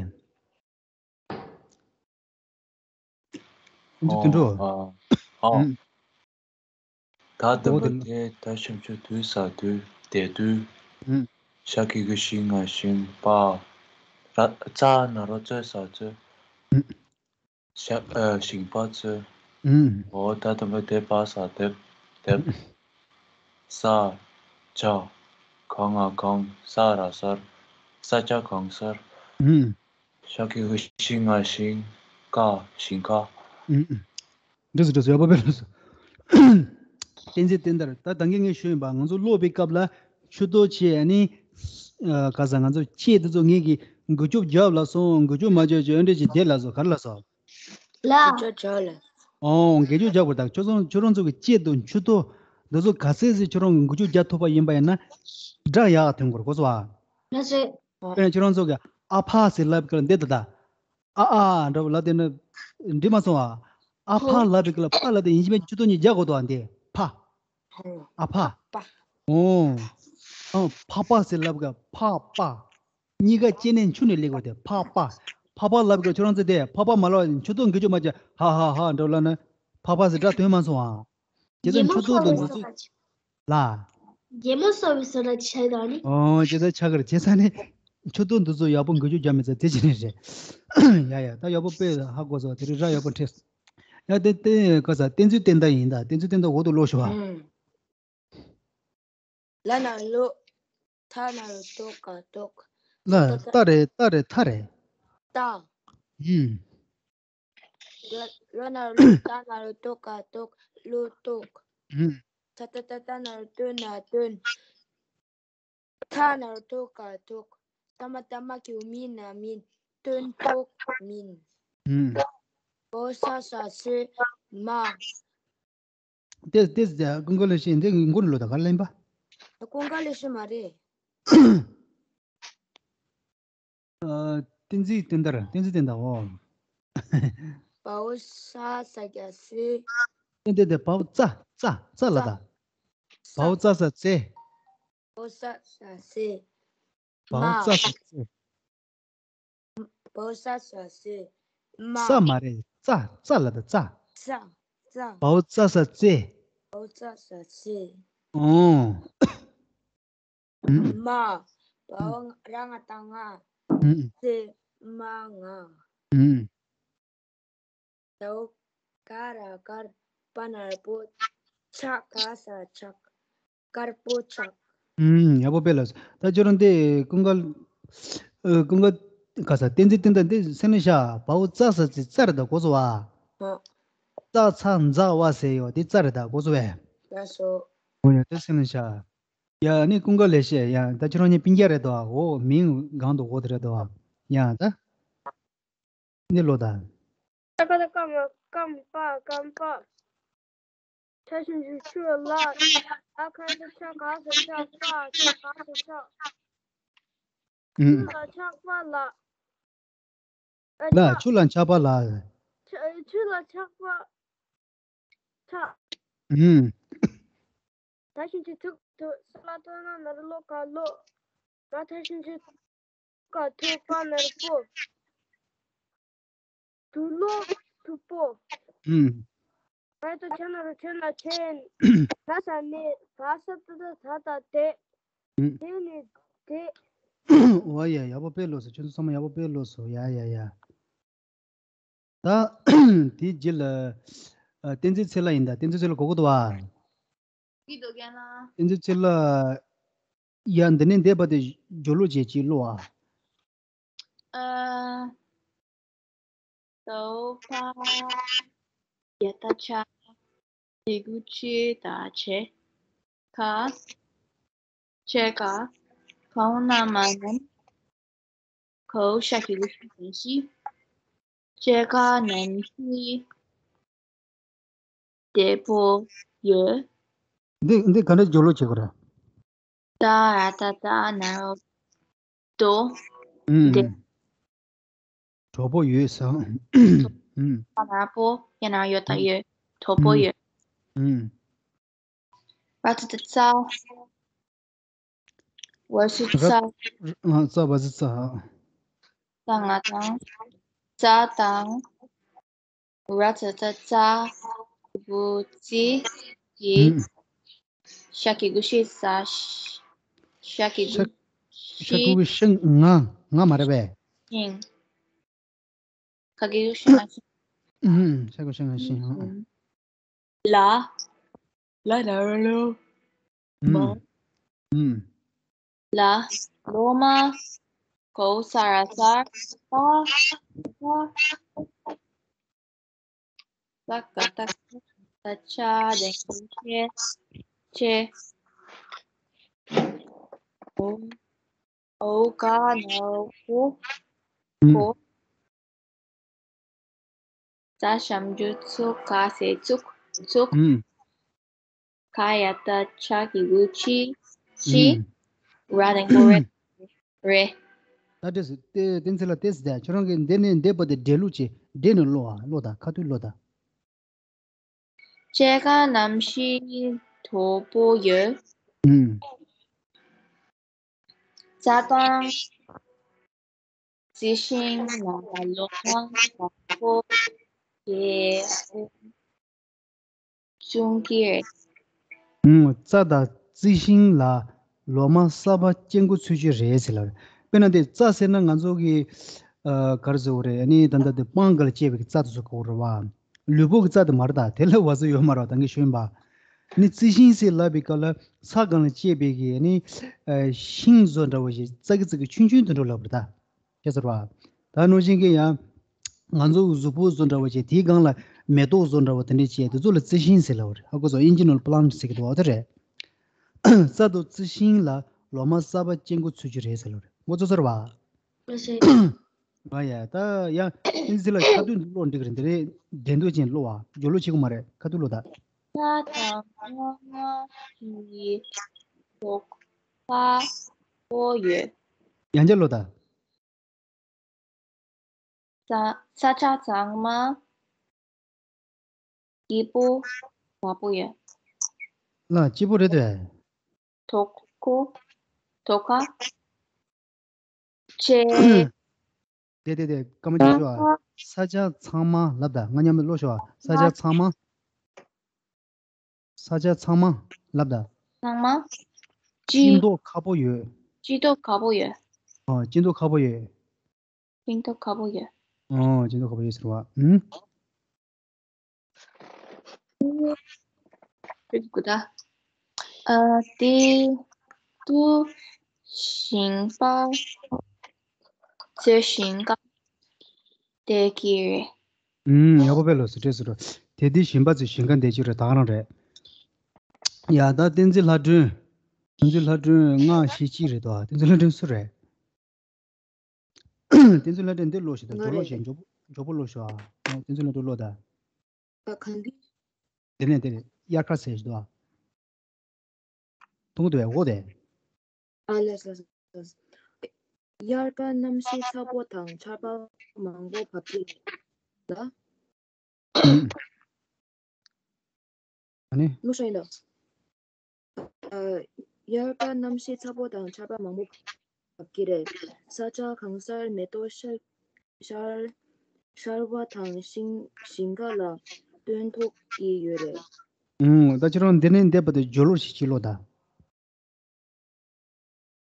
བསྟན་འཛིན་དོན་གྲུབ། ཨོ། ཨོ། ཨུམ། ད་དུམ་བུ་དེ་ད་ཞབས་ཀྱུ་དུ་ས་དུས་དེ་དུས། ཨུམ། ཤ་གི་གུ་ཤི་ང་ཤིང་པ། ར་རྩྭ་ན་རོ་རྩོ་ས་རྩོད། ཨུམ། ཤ་ཨ་ཤིང་པ་རྩོད། ཨུམ། འོ་ད་དུམ་བུ་དེ་པ་ས་དེབ་དེབ། ས་ཆ་ག་ང་གང་། ས་ར་སར། ས་ཆ་གང་སར། ཨུམ། ཤ་གི་གུ་ཤི་ང་ཤིང་། ཀ་ཤིང་ཀ། ཨུམ། འགྲིག་སོང་འགྲིག་སོང་ཡག་པོ་དཔེ་ལ་སོང་། བསྟན་འཛིན་བསྟན་དར། ད་ད་གིན་ངས་ཞུས་ཡིན་པ། ང་ཚོ་ཀློག་པའི་སྐབས་ལ་མཆུ་ཏོ་ཆེ་ཨ་ནི། ཨ་ག་ས་ང་ཚོ་ལྕེ་འདི་ཚོ་ངས་ཀྱི་འགུལ་སྐྱོད་རྒྱབ་ལ་སོང་། འགུལ་སྐྱོད་མ་བྱས་བྱས་འདྲ་ཅིག་བསྡད་ལ་སོང་། ག་རེ་ལ་སོང་། ལ། འགུལ་སྐྱོད་རྒྱག་ལ། ཨོ་འགུལ་སྐྱོད་རྒྱག་དགོས། ད་ཁྱོད་ཚོ་ཁྱོད་རང་ཚོ་གི་ལྕེ་དང་མཆུ་ཏོ་འདི་ཚོ་ག་ཚད་ཟིག་ཁྱོད་རང་གི་འགུལ་སྐྱོད་རྒྱག་ཐུབ་པ་ཡིན་པ་ཡིན་ན་སྒྲ་ཡག་ཐོན་དགོས་རེད་གོ་སོང་ཨ། ལ་སོང་། དཔེར་ན་ཁྱོད་རང་ཚོ་གི་ཨ་ཕ་ཟེར་ལབ་གི་ལ་འདི་ད་ད། ཨ་ཨ་འདྲ་བོ་ལབ་དེ་ནི་འགྲིག་མ་སོང་ཨ། ཨ་ཕ་ལབ་པའི་སྐབས་ལ་པ་ལབ་དེ་ཡིན་གཅིག་མིན་གཅིག་མཆུ་ཏོ་གཉིས་རྒྱག་དགོས་འདུག་ཨ། འདི་ཕ། ཨ་ཕ། པ། ཨོ། ཨ་ཕ་པ་ཟེར་ལབ་ག་ཕ་པ། གཉིས་ཀ་སྐྱེ་གནས་མཆུ་ནས་སླེབས་དགོས་དེ་ཕ་པ། ཕ་པ་ལབ་ག་ཁྱོད་རང་ཚོ་དེ་ཕ་པ་མ་ལབ་མཆུ་ཏོ་འགུལ་སྐྱོད་མ་བྱས་ཧ་ཧ་ཧ་འདྲ་བོ་ལབ་ན་ཕ་པ་ཟེར་སྒྲ་ཐོན་མ་སོང་ཨ། བྱས་ཙང་མཆུ་ཏོ་དང་འདི་ཚོ། ལ། རྒྱལ་མོ་སོགས་པའི་བཟོ་འདྲ་ཆགས་དང་ནི། ཨོ་ཇི་ལྟར་ཆགས་ཀྱི་རེད། བྱས་ཙང་ནི་མཆུ་ཏོ་འདི་ཚོ་ཡག་པོ་འགུལ་སྐྱོད་རྒྱག་མི་ཚར་དེ་ཅི་ནས་རེད། ཡ་ཡ་ད་ཡག་པོ་དཔེ་ཧ་གོ་སོང་། དེ་རིང་ར་ཡག་པོ་འཕྲད་སོང་། ཡ་དེ་དེ་ག་ས་བསྟན་འཛིན་བསྟན་དར་ཡིན་ད། བསྟན་འཛིན་བསྟན་དར་འོག་ཏུ་ཀློག་ཤོག་ཨ། ཨུམ། ལ་ན་ལོ། ཐ་ན་རོ་ཏོ་ག་ཏོག་ལ་ཏ་རེད་ཏ་རེད་ཐ་རེད། ཏ། ཨུམ། ལ་ལ་ན་རོ་ལོ། ཏ་ན་རོ་ཏོ་ག་ཏོག་ལོ་ཏོག་ཨུམ། ཐ་ཏ་ཏ་ཏ་ན་རོ་ཏོ་ན་ཏོན། ཐ་ན་རོ་ཏོ་ག་ཏོག་ཏ་མ་ཏ་མ་གི་གུ་མི་ན་མིན། ཏོན་ཏོག་མིན། ཨུམ། བོ་ས་ས་སེ་མ། ཏེས་ཏེས་ཏེ་ཀུན་དགའ་ལེགས་བཤད་འདི་མགོ་ནས་ལོ་ད་ག་ལེན་པ། ཀུན་དགའ་ལེགས་བཤད་མ་རེད། ཨ་བསྟན་འཛིན་བསྟན་དར། བསྟན་འཛིན་བསྟན་དར་འོ། བའོ་ས་ས་རྒྱ་སེ། ཏེ་ཏེ་ཏེ་བའོ་ཙ་ཙ་ཙ་ལ་ད། བའོ་ཙ་ས་ཙེ། བའོ་ས་ས་སེ། བའོ་ཙ་ས་ཙེ། བའོ་ས་ས་སེ། མ། ས་མ་རེད། ཙ་ཙ་ལ་ད་ཙ། ཙ་ཙ། བའོ་ཙ་ས་ཙེ། བའོ་ཙ་ས་སེ། ཨོ། མ། བའོ་ར་ང་ཏ་ང་། སེ་མ་ང་། དའོ་ཀ་ར་དཀར། པ་ན་རོ་པོ། ཆ་ག་ས་ཆག་དཀར་པོ་ཆག་ཨུམ། ཡག་པོ་དཔེ་ལ། ད་ཁྱོད་རང་དེ་ཀུན་དགའ། ཨ། ཀུན་དགའ། ག་ས་བསྟན་འཛིན་བསྟན་ད་འདི་སེམས་ནས་བཞག་དཔའ་བོ་ཙ་ས་ཙི་ཙ་རེད་ད་གོ་སོང་བ། ཧོ། ཙ་ཚ་ཛ་ཝ་ཟེར་ཡོད་དེ་ཙ་རེད་ད་གོ་སོང་བས། ལགས་སོ། འོ་ཡ་དེ་སེམས་ནས་བཞག་ཡ་ནི་ཀུན་དགའ་ལེགས་བཤད་ཡ། ད་ཁྱོད་རང་གཉིས་སྤུན་ཀྱག་རེད་དོ། འོ་མིང་གང་དུ་འོ་དེ་རེད་དོ། ཡ་ད། འདི་ལོ་ད། ཀ་ཁ་ད་ཀ་མ་ཀམ་པ་ཀམ་པ། ཆ་ཞབས་ཀྱུ་ཆུ་ལ། ཨ་ཁ་ད་ཆ་ག་ས་ཆག་པ་ཆ་ག་ས་ཆག་ཨུམ། ཆུ་ལ་ཆག་པ་ལ། ཨ་ལ་ཆག་ཆུ་ལ་ཆག་པ་ལ། ཆ་ཆུ་ལ་ཆག་པ་ཆག་ཨུམ། ད་ཞབས་ཀྱུ་ཐུག་ཐུག་ས་ལ་ཏོ་ན་ན་རོ་ལོ་ཀ་ལོ། ང་ད་ཞབས་ཀྱུ་ཀ་ཐུག་པ་ན་རོ་པོ། དུ་ལོ་དུ་པོ། ཨུམ། ང་ད་ཆ་ན་རོ་ཆ་ན་ཆེན། ད་ས་ནི་ད་ས་ད་ད་ད་ད་དེ། ཨུམ། དེ་ནི་དེ། འོ་ཡ་ཡག་པོ་དཔེ་ལོས་སོ། ཁྱོད་ཚོ་ཚང་མ་ཡག་པོ་དཔེ་ལོས་སོ། ཡ་ཡ་ཡ། ད་དེའི་རྗེས་ལ་ཨ། བསྟན་འཛིན་ཚེ་ལྷ་ཡིན་ད། བསྟན་འཛིན་ཚེ་ལྷ་གོ་གི་འདུག་བ། གི་འདུག་རྒན་ལགས། བསྟན་འཛིན་ཚེ་ལྷ། ཡ་འདི་ནས་འདས་པ་དེ་སྦྱོར་ཀློག་བྱེད་ཅིག་ཀློག་ཨ། ཨ། དའོ་ཕ་ཡ་ད་ཆ་དེ་གུ་ཅི་ད་ཆེ་ཁ་ཆེ་ཁ་ཁའོ་ན་མ་ནམ་ཁའོ་ཤ་ཁི་གུ་ཤི་ཤི་ཤི་ཆེ་ཁ་ནམ་ཤི་དེ་པོ་ཡོད། འདི་འདི་ག་འདྲ་སྦྱོར་ཀློག་བྱེད་དགོས་རེད། ད་ར་ད་ད་ན་རོ་དོ། ཨུམ། དེ། གྲོགས་པོ་ཡོད་ས། ཨུམ། ད་ན་པོ་ཡ་ན་ཡོད་ད་ཡོད། གྲོགས་པོ་ཡོད། ཨུམ། ར་ཙ་ད་ཙ། ཝ་ཟི་ཙ། ར། ཙ་ཝ་ཟི་ཙ། ཙ་ང་དང་། ཙ་དང་། ར་ཙ་ད་ཙ། གུ་ཙི། ཀི། ཨུམ། ཤ་ཁི་གུ་ཤི་ས། ཤ་ཁི་གུ་ཤ། ཤ་ཤི། གུ་གུ་ཤི་ང་ང་མ་རེད་པས། ཤིང་། ཤ་ཁི་གུ་ཤི་ང་ཤིང་། ཨུམ། ཤ་གུ་ཤི་ང་ཤིང་། ཨུམ། ལ། ལ་ན་རོ་ལོ། མ། ཨུམ། ལ། ལོ་མ། གའོ་ས་ར་སར། ས། ས། ས་ག་ད་ས་ཆ་དེ་ཆེ། ཆེ། འོ། འོ་ག་ན་འོ་གོ། གོ། ཙ་ཞབས་ཀྱུ་ཙུ་ག་ས་ཙུག་ཙུག་ཨུམ། ཁ་ཡ་ད་ཆ་གི་གུ་ཆི། ཆི། ཨུམ། ར་དང་པོ་རེ། རེ། ད་འདྲས་སུ་ཏེ་བསྟན་འཛིན་ལ་ཏེ་སི་ད་ཁྱོད་རང་གིས་འདི་ནས་འདས་པ་དེ་འགྲེལ་ལུགས་ཀྱིས་འགྲེལ་ནས་ཀློག་ཨ། ཀློག་ད་ཁ་ཐུག་ཀློག་ད། ཆེ་ཁ་ནམ་ཤི་དོ་པོ་ཡོད། ཨུམ། ཙ་དང་། ཙི་ཤིང་ལ་ལོ་མ་དང་པོ་དེ་ཅུང་ཀི་རེད། ཨུམ། ཙ་དང་ཙི་ཤིང་ལ་ལོ་མ་གསར་པ་སྐྱེ་འགོ་ཚུད་ཀྱི་རེད་ཟེར་ལ། དཔེར་ན་དེ་ཙ་ཟེར་ན་ང་ཚོ་གི་ཨ། ག་རེ་ཟེར་དགོས་རེད། ཨ་ནི་ད་ལྟ་དེ་སྤང་ག་ལ་སྐྱེས་པའི་ཙ་དེ་ཚོ་གོ་རེད་བ། ལུས་པོ་གི་རྩ་དེ་མ་རེད་ད། དེ་ལ་བ་ཚོ་ཡོད་མ་རེད་ད་གིན་ཞུས་པ། ནི་རྩི་ཤིང་ཟེར་ལབ་པའི་སྐབས་ལ་ས་སྒང་ལ་སྐྱེས་པའི་གི་ནི་ཤིང་བཟོ་འདྲ་བ་ཞིག་རྩ་གི་རྩ་གི་ཆུང་ཆུང་དུ་འགྲོ་ལབ་རེད་ད། ཁྱེད་ཚོར་བ། ད་ནོར་ཤིང་གི་ཡང་ང་ཚོ་གཟུགས་པོ་བཟོ་འདྲ་བ་ཞིག་དེའི་སྒང་ལ་མེ་ཏོག་བཟོ་འདྲ་བ་དེ་འདྲས་བྱས་དེ་ཚོ་ལ་རྩི་ཤིང་ཟེར་ལབ་རེད། ཧ་གོ་སོང་། ཨིན་ཇི་ནང་ལ་པ་ལན་ཊི་ཟེར་གི་འདུག་བ་དེ་རེད། རྩ་དང་རྩི་ཤིང་ལ་ལོ་མ་གསར་པ་སྐྱེ་འགོ་ཚུད་ཀྱི་རེད་ཟེར་ལབ་རེད། ངོ་ཚ་ཚར་བ། ཨ་ཡ། ད་ཡ། ཨིན་ཟི་ལ་ཁ་ཐུག་འདི་ཀློག་འགྲིག་གི་རེད། འདི་རེད། འགྲན་བསྡུར་ཅན་ཀློག་བ། སྦྱོར་ཀློག་བྱེད་དགོས་མ་རེད། ཁ་ཐུག་ཀློག་ད། ས་དང་ལྔ་གི་ཐོག་ཁ་པོ་ཡོད། ཡང་བསྐྱར་ཀློག་ད། ས་ས་ཆ་གཙང་མ། སྐྱིད་པོ་བ་པོ་ཡོད། ལ་སྐྱིད་པོ་རེད་དེ། ཐོག་ཁོ། ཐོག་ཁ། ཆེ། དེ་དེ་དེ་སྐར་མ་གཅིག་ཤོག་ཨ། ས་ཆ་ཚང་མ་ལབ་ད། ང་མཉམ་དུ་ཀློག་ཤོག་ཨ། ས་ཆ་ཚང་མ། ས་ཆ་ཚང་མ་ལབ་ད། ཚང་མ། སྐྱིད་སྐྱིད་མདོག་ཁ་པོ་ཡོད། སྐྱིད་མདོག་ཁ་པོ་ཡོད། ཨོ། སྐྱིད་མདོག་ཁ་པོ་ཡོད། སྐྱིད་མདོག་ཁ་པོ་ཡོད། ཨོ། སྐྱིད་མདོག་ཁ་པོ་ཡོད་ཟེར་བ། ཨུམ། ཨ། དེ་དུ་ཞིང་པ་ཚོས་ཞིང་ཁ་འདེབས་ཀྱི་རེད། ཨུམ། ཡག་པོ་དཔེ་ལོས་སུ་བྲིས་སུ་རོ། དེ་དུས་ཞིང་པ་ཚོས་ཞིང་ཁ་འདེབས་ཀྱི་རེད། ད་ག་རང་རེད། ཡ། ད་བསྟན་འཛིན་ལྷ་སྒྲོན། བསྟན་འཛིན་ལྷ་སྒྲོན་ང་ཤེས་ཀྱི་རེད་དོ། བསྟན་འཛིན་ལྷ་སྒྲོན་སུ་རེད། བསྟན་འཛིན་ལྷ་སྒྲོན་འདི་ཀློག་ཤིག་དང་། ང་མགྱོགས་ཀློག་རེད། ཤིག་མགྱོགས་པོ་མགྱོགས་པོ་ཀློག་ཤོག་ཨ། ཨོ། བསྟན་འཛིན་ལྷ་སྒྲོན་ཀློག་དང་། ད་གང་འདི། དེ་ནས་དེ་ནས་དབྱར་ཁ་ཟེར་ཞིག་འདུག་ཨ། མཐོང་གི་འདུག་པས། འོ་དེ། ཨ་ལས་ལས་ལས། དབྱར་ཁ་གནམ་གཤིས་ཚ་པོ་དང་ཆར་པ་མང་པོ་བབས་ཀྱི་རེད་ལ། ཨ་ནི། ལོ་ཤ་ཡིན་ད། ཨ། དབྱར་ཁ་གནམ་གཤིས་ཚ་པོ་དང་ཆར་པ་མང་པོ་བབས་ཀྱི་རེད། ས་ཆ་གང་སར་མེ་ཏོག་ཤར་ཤར་ཤར་བ་དང་ཤིང་ཤིང་ཁ་ལ་སྟོན་ཐོག་གི་ཡོད་རེད། ཨུམ། ད་ཁྱེད་རང་འདི་ནས་འདས་པ་དེ་སྦྱོར་ཀློག་ཞིག་ཅིག་ཀློག་དང་།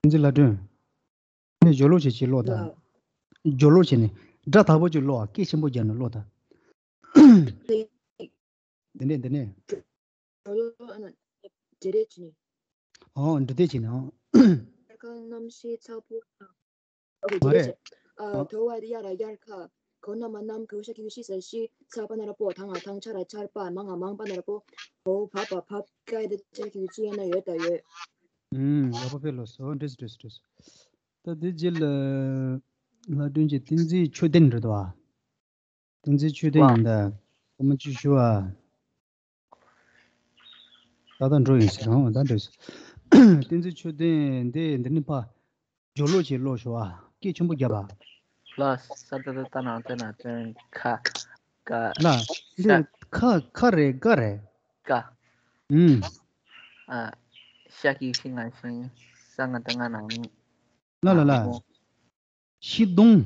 བསྟན་འཛིན་ལྷ་སྒྲོན། ནས་སྦྱོར་ཀློག་བྱེད་ཀྱི་ཀློག་དང་། ལ། སྦྱོར་ཀློག་བྱས་ནས་སྒྲ་དག་པོ་ཅིག་ཀློག་ཨ། སྐད་ཆེན་པོ་རྒྱག་ནས་ཀློག་དང་། ལེ། འདི་ནས་འདི་ནས། སྦྱོར་ཀློག་ཨ་ན། འབྲི་རེས་བྱས་ནས། ཨོ། འབྲི་དེ་བྱས་ནས། ཨོ། དབྱར་ཁ་གནམ་གཤིས་ཚ་པོ་དང་། ཨོ་ཁེ། མ་འབྲི་རེས་རེད། བྱས། ཨ། ཨོ། དོ་བ་རི་ཡ་ར་དབྱར་ཁ། གོ་ན་མ་ནམ་གོ་ཤ་ཀི་ཤི་ས་ཤི་ཚ་པ་ན་ར་པོ་ཐང་ང་ཐང་ཆ་ར་ཆར་པ་མ་ང་མང་པ་ན་ར་པོ་བོ་བ་པ་བབ་ཀའི་དེ་ཆ་ཀི་ཤི་ཡ་ན་ཡོད་ད་ཡོད། ཨུམ། ཡག་པོ་དཔེ་ལོས་སོ། འགྲིག་སོ་འགྲིག་སོ་འགྲིག་སོ། ད་དེ་རྗེས་ལ་ལྷ་སྒྲོན་གྱིས་བསྟན་འཛིན་ཆོས་ལྡན་རེད་དོ། བསྟན་འཛིན་ཆོས་ལྡན་ཡིན་ད། ཁོ་མ་ཅིག་ཞུ་ཨ། ད་ལྟ་འགྲོ་ཡིན་ཟེར་རང་ད་འགྲོ་ཟེར། བསྟན་འཛིན་ཆོས་ལྡན་འདི་འདི་ནི་ཕ། སྦྱོར་ཀློག་བྱེད་ཀློག་ཤོག་ཨ། སྐད་ཆེན་པོ་རྒྱབ་ཨ། ལ། ས་ད་ད་ད་ན་ད་ན་ད་ཁ། ཀ། ལ། ཤ། འདི་ཁ་ཁ་རེད་ཀ་རེད། ཀ། ཨུམ། ཨ། ཤ་ཀི་ཤི་ང་ཤིང་། ས་ང་ད་ང་ན་ང་། ལ་ལ་ལ། ང་། ཤི་དུང་།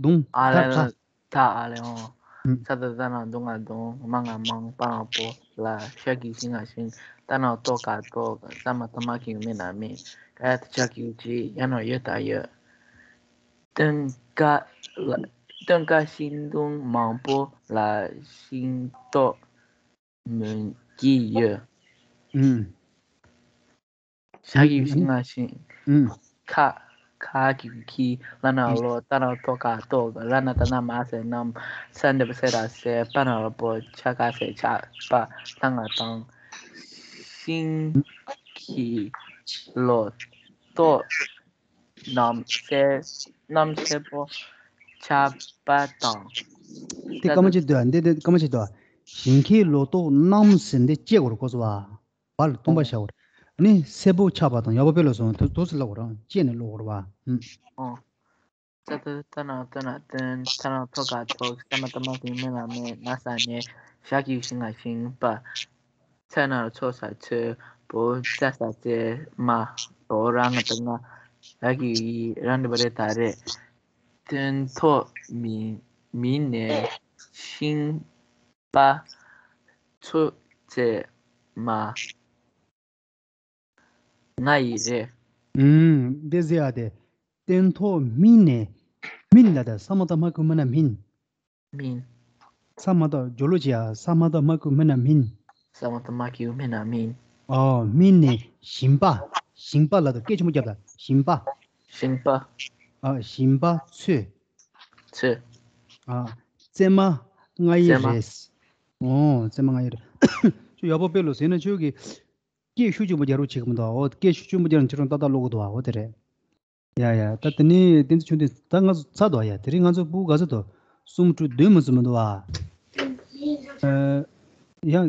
དུང་། ཨ་ད་ལེ་ཁ། ད་ཨ་ལེ་ཨོ། ཨུམ། ས་ད་ད་ན་དུང་ང་དུང་། མ་ང་མང་། པ་ང་པོ། ལ། ཤ་ཀི་ཤི་ང་ཤིང་། ད་ན་ཏོ་ཀ་ཏོག་ས་མ་ད་མ་ཀི་མི་ན་མི། ཀ་ཡ་ད་ཆ་ཀི་ཅི་ཡ་ན་ཡོད་ད་ཡོད། སྟོན་ཀ་ལ་སྟོན་ཀ་ཤིང་སྡོང་མང་པོ་ལ་ཤིང་ཏོག་མུན་གྱི་ཡོད། ཨུམ། ཤ་ཀི་ཤི་ང་ཤིང་། ཨུམ། ཁ། ཁ་ཀི་ཁི། ལ་ན་ལོ། ད་ན་ཏོ་ཀ་ཏོག་ལ་ན་ད་ན་མ་སེ་ནམ། ས་འདི་པ་སེ་ར་སེ། པ་ན་ར་པོ། ཆ་ཀ་སེ་ཆ། པ། ད་ང་དང་། ཤིང་། ཁྱི། ལོ། ཏོག་གནམ་སེར། གནམ་སེར་པོ། ཆར་པ་དང་། དེ་སྐར་མ་ཅིག་འདུག་ཨ། འདི་འདི་སྐར་མ་ཅིག་འདུག་ཨ། ཞིང་ཁའི་ལོ་ཏོག་གནམ་ཟེར་འདི་བཅད་དགོས་རེད་གོ་སོང་བ། བ་ལ་སྟོང་པ་ཨོ། བཞག་དགོས་རེད། ཨ་ནི་སེར་པོ་ཆགས་པ་དང་ཡག་པོ་དཔེ་ལ་སོང་དུ་དུ་སུ་ལབ་དགོས་རེད། བཅད་ནས་ཀློག་དགོས་རེད་བ། ཧུམ། ཨོ། ས་ཏ་ཏ་ན་ཏ་ན་ཏན། ཐ་ན་ཐོ་ག་ཐོག་ས་མ་ཏ་མ་གི་མི་ལ་མེ། ན་ས་ནེ། ཞ་གི་ཤི་ང་ཤིང་པ། ཚ་ན་ཚོ་ས་ཚོས། བོ་ཙ་ས་ཙེ། མ། བོ་ར་ང་ཏ་ང་། ར་གི་ཡི། ར་འདི་པ་རེ་ད་རེ། སྟོན་ཐོག་མི་མི་ནས་ཤིང་པ་ཚོ་ཙེ་མ། ང་ཡི་རེད། ཨུམ། འདི་ཟེར་ཡ་དེ། སྟོན་ཐོག་མི་ནས། མི་ལ་ད་ས་མ་ཏ་མ་ཁུ་མི་ན་མིན། མིན། ས་མ་ཏ་ཇོ་ལོ་ཅི་ཡ། ས་མ་ཏ་མ་ཁུ་མི་ན་མིན། ས་མ་ཏ་མ་ཁུ་མི་ན་མིན། ཨོ། མི་ནས་ཞིང་པ། ཞིང་པ་ལ་ད་སྐད་ཆེན་པོ་རྒྱབ་ད། ཞིང་པ། ཞིང་པ། ཨ། ཞིང་པ་ཚོས། ཚོས། ཨ། ཙེ་མ་ང་ཡི་ཙེ་མ། རེད། ཨོ། ཙེ་མ་ང་ཡི་རེད། ཁྱོད་ཡག་པོ་དཔེ་ལོ་ཟེར་ན་ཁྱོད་ཀྱི་སྐད་ཤུགས་ཆེན་པོ་རྒྱག་རོགས་བྱེད་གི་མི་འདུག་ཨོ། སྐད་ཤུགས་ཆེན་པོ་རྒྱག་ན་ཁྱོད་རང་ཏག་ཏག་ཀློག་གི་འདུག་ཨོ། དེ་རེད། ཡ་ཡ། ད་དེ་ནས་བསྟན་འཛིན་ཆོས་ལྡན། ད་ང་ཚོ་ཚར་འདུག་ཡ། དེ་རིང་ང་ཚོ་ཕྲུ་གུ་ག་ཚོད་འདུག་གསུམ་དྲུག་བདུན་མ་ཚོད་མི་འདུག་ཨ། ཨ། ཡང་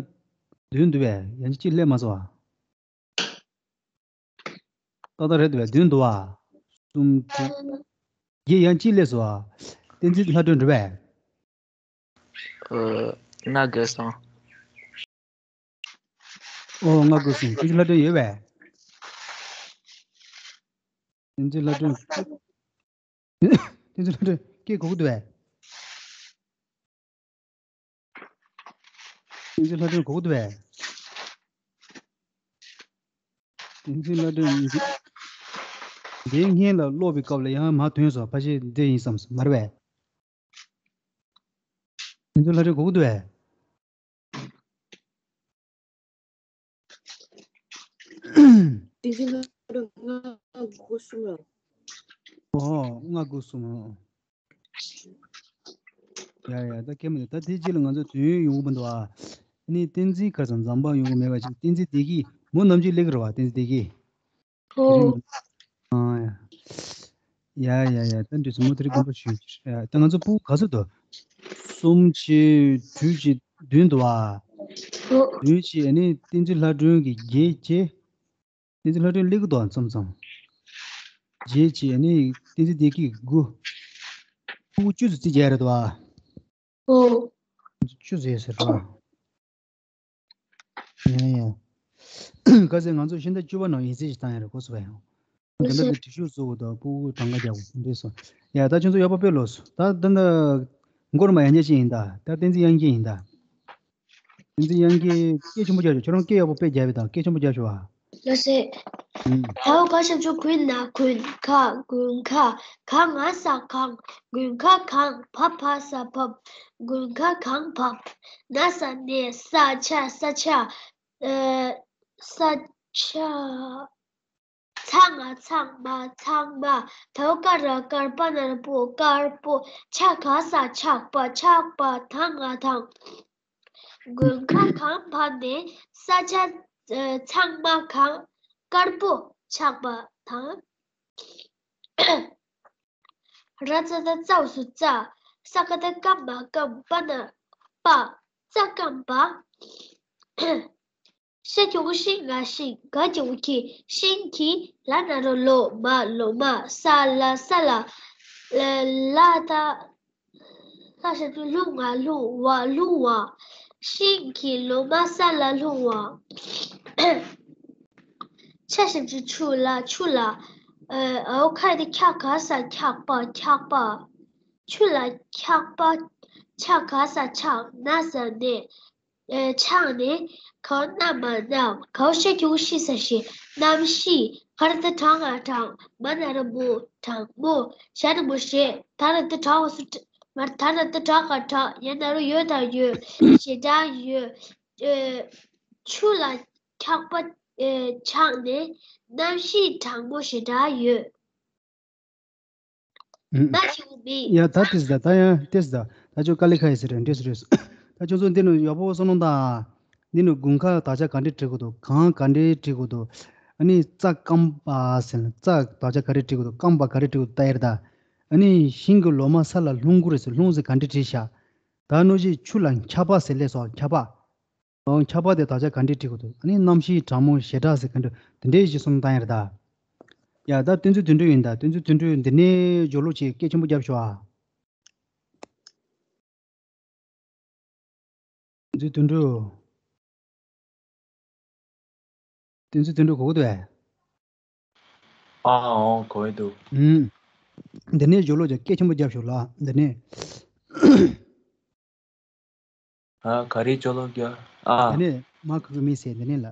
བདུན་འདུག་པས། ཡང་གཅིག་སླེབས་མ་སོང་ཨ། ཏག་ཏག་རེད་འདུག་པས། བདུན་འདུག་ཨ། གསུམ་དྲུག་བརྒྱད། ཡང་གཅིག་སླེབས་སོང་ཨ། བསྟན་འཛིན་ལྷ་སྒྲོན་འདུག་པས། ཨ། ང་དགོས་སོང་། ཨོ། ང་དགོས་སོང་། བསྟན་འཛིན་ལྷ་སྒྲོན་ཡོད་པས། བསྟན་འཛིན་ལྷ་སྒྲོན། བསྟན་འཛིན་ལྷ་སྒྲོན་སྐད་གོ་གི་འདུག་པས། བསྟན་འཛིན་ལྷ་སྒྲོན་གོ་གི་འདུག་པས། བསྟན་འཛིན་ལྷ་སྒྲོན་འདི། འདིའི་སྔན་ལ་ཀློག་པའི་སྐབས་ལ་ཡང་མར་ཐོན་སོང་། ཕལ་ཆེར་འདི་ཡིན་བསམ་སོང་། མ་རེད་པས། བསྟན་འཛིན་ལྷ་སྒྲོན་གོ་གི་འདུག་པས། དེ་བཞིན་ལ་ལྔ་དགུ་གསུམ་ལ། ཨོ། ལྔ་དགུ་གསུམ། ཨོ། ཡ་ཡ། ད་སྐད་མི་འདུག་ད་དེ་རྗེས་ལ་ང་ཚོ་དུས་ཡུན་ཡོང་གི་མི་འདུག་ཨ། ནི་བསྟན་འཛིན་ཁ་སང་འཛམ་བག་ཡོང་གི་མེད་པ་ཅིག་བསྟན་འཛིན་བདེ་སྐྱིད་མོ་ནམ་རྒྱུན་སླེབས་ཀྱི་རེད་བ། བསྟན་འཛིན་བདེ་སྐྱིད། ཨོ། ཨ་ཡ་ཡ་ཡ། ད་འདྲི་སོང་མོ་དེ་རིང་དགོངས་པ་ཞུ། ད་ང་ཚོ་ཕྲུ་གུ་ག་ཚོད་འདུག་གསུམ་བྱས་དྲུག་བྱས་བདུན་འདུག་བ། ཨོ། བདུན་བྱས་ཨ་ནི་བསྟན་འཛིན་ལྷ་སྒྲོན་གྱི་བརྒྱད་བྱས། བསྟན་འཛིན་ལྷ་སྒྲོན་སླེབས་ཀྱི་འདུག་བ། མཚམས་མཚམས། བརྒྱད་བྱས་ཨ་ནི་བསྟན་འཛིན་བདེ་སྐྱིད་དགུ། ཕྲུ་གུ་བཅུ་ཙམ་རྩིས་རྒྱག་རེད་འདུག་བ། ཨོ། བཅུ་ཟེར་ཟེར་རོ། ཡ་ཡ། ག་ཚོད་ང་ཚོ་ཕྱི་ཟླ་བཅུ་པ་ནང་ཡིག་ཚད་ཅིག་བཏང་ཡ་རེད། གོ་སོང་བས། འདི་འདྲ་ལ་སྒྲིག་ཞུགས་བཟོ་དགོས་འདུག་ཕྲུ་གུ་གྲངས་ཀ་རྒྱག་དགོས་འདུག་སོང་། ཡ། ད་ཁྱོད་ཚོ་ཡག་པོ་དཔེ་ལོས་སོང་། ད་ད་ད་མགོ་རུ་མ་ཡང་རྒྱ་ཅིག་ཡིན་ད། ད་བསྟན་འཛིན་དབྱངས་སྐྱིད་ཡིན་ད། བསྟན་འཛིན་དབྱངས་སྐྱིད་སྐད་ཆེན་པོ་རྒྱག་ཤོག་ཁྱོད་རང་སྐད་ཡག་པོ་དཔེ་རྒྱབ་པ་དང་སྐད་ཆེན་པོ་རྒྱག་ཤོག་ཨ། ལགས་སེ། ཨུམ། ད་འོ་ག་ཞབས་ཀྱུ་གུ་ན་གུན། ག་གུན་ག་ག་ང་ས་གངས། གུན་ག་གངས། བ་བ་ས་བབས། གུན་ག་གངས་བབས། ན་ས་ནས། ས་ཆ་ས་ཆ། ཨ། ས་ཆ། ཚ་ང་ཚང་མ་ཚང་མ། ད་འོ་ཀ་ར་དཀར། པ་ན་རོ་པོ་དཀར་པོ། ཆ་ག་ས་ཆགས་པ་ཆགས་པ། ད་ང་དང་། གུན་ག་གངས་བབས་ནས། ས་ཆ་ཚང་མ་གངས་དཀར་པོ་ཆགས་པ་དང་། ར་ཙ་ད་རྩ་འོག་སུ་རྩ། ས་ཀ་ད་སྐམ་མ་སྐམ། པ་ན་པ། རྩ་སྐམ་པ། ཤ་གི་གུ་ཤིང་ང་ཤིང་། ག་གི་གུ་གི། ཤིང་གི། ལ་ན་རོ་ལོ། མ་ལོ་མ། ས་ལ་ས་ལ། ལ་ད། ལྷ་ཞབས་ཀྱུ་ལྷུ་ང་ལྷུང་། བ་ལྷུང་བ། ཤིང་གི་ལོ་མ་ས་ལ་ལྷུང་བ། ཆ་ཞབས་ཀྱུ་ཆུ་ལ་ཆུ་ལ། ཨ། འོ་ཁ་ཡ་ད་ཁྱ་ག་ས་འཁྱག་པ་འཁྱག་པ། ཆུ་ལ་འཁྱག་པ། ཆ་ག་ས་འཁྱག་ན་ས་ནས། ཨེ། ཆགས་ནས། གའོ་ན་མ་གནམ། གའོ་ཤ་གི་གུ་ཤི་ས་ཤིང་། གནམ་གཤིས། ག་ར་ད་གྲ་ང་གྲང་། མ་ན་རོ་མོ། གྲང་མོ། ཞ་ན་མོ་ཞེ། ད་ར་ད་གྲ་འོག་སུ་གྲ། མ་ད་ར་ད་གྲ་ག་གྲག་ཡ་ན་རོ་ཡོ་ད་ཡོད། ཞེ་དྲག་ཡོད། ཨེ། ཆུ་ལ་འཁྱག་པ། ཨེ། ཆགས་ནས། གནམ་གཤིས་གྲང་མོ་ཞེ་དྲག་ཡོད། ཨུམ། ན་ཞིག་མི། ཡ་ད་ཏིས་ད་ད་ཡང་ཏིས་ད་ད་ཅོ་ཀ་ལི་ཁ་ཡི་ཟེར་རེད། འདྲེས་རེད། ད་ཁྱོད་ཚོ་འདི་ནི་ཡག་པོ་བསམ་བློ་བཏང་། འདི་ནི་དགུན་ཁ་དག་ཆ་ག་འདྲས་བྲིས་དགོས་འདུག་གངས་ག་འདྲས་བྲིས་དགོས་འདུག་ཨ་ནི་རྩྭ་སྐམ་པ་ཟེར་ན་རྩྭ་དག་ཆ་ག་འདྲས་བྲིས་དགོས་འདུག་སྐམ་པ་ག་རེ་བྲིས་དགོས་འདུག་ད་ཡར་ད། ཨ་ནི་ཤིང་གི་ལོ་མ་ས་ལ་ལྷུང་གི་རེད་ཟེར། ལྷུང་ཟེར་ག་འདྲས་བྲིས་ཤག་ད་ནོ་ཞིག་ཆུ་ལ་འཁྱག་པ་ཟེར་སླེབས་སོང་། འཁྱག་པ། འོ། འཁྱག་པ་དེ་དག་ཆ་ག་འདྲས་བྲིས་དགོས་འདུག་ཨ་ནི་གནམ་གཤིས་གྲང་མོ་ཞེ་དྲག་ཟེར་ག་འདྲ་དེ་འདྲས་ཞིག་གསུངས་བཏང་ཡ་རེད་ད། ཡ་ད་བསྟན་འཛིན་དོན་གྲུབ་ཡིན་ད། བསྟན་འཛིན་དོན་གྲུབ་འདི་ནས་སྦྱོར་ཀློག་ཅིག་སྐད་ཆེན་པོ་རྒྱབ་ཤོག་ཨ། བསྟན་འཛིན་དོན་གྲུབ། བསྟན་འཛིན་དོན་གྲུབ་གོ་གི་འདུག་གས། ཨ། འོ་གོ་གི་འདུག་ཨུམ། འདི་ནས་སྦྱོར་ཀློག་ཅིག་སྐད་ཆེན་པོ་རྒྱབ་ཤོག་ལ་འདི་ནས། ཨ། ག་རེ་སྦྱོར་ཀློག་རྒྱབ། ཨ། དེ་ནས་མ་ཁུ་ཁུ་མི་ཟེར་དེ་ནས་ལ།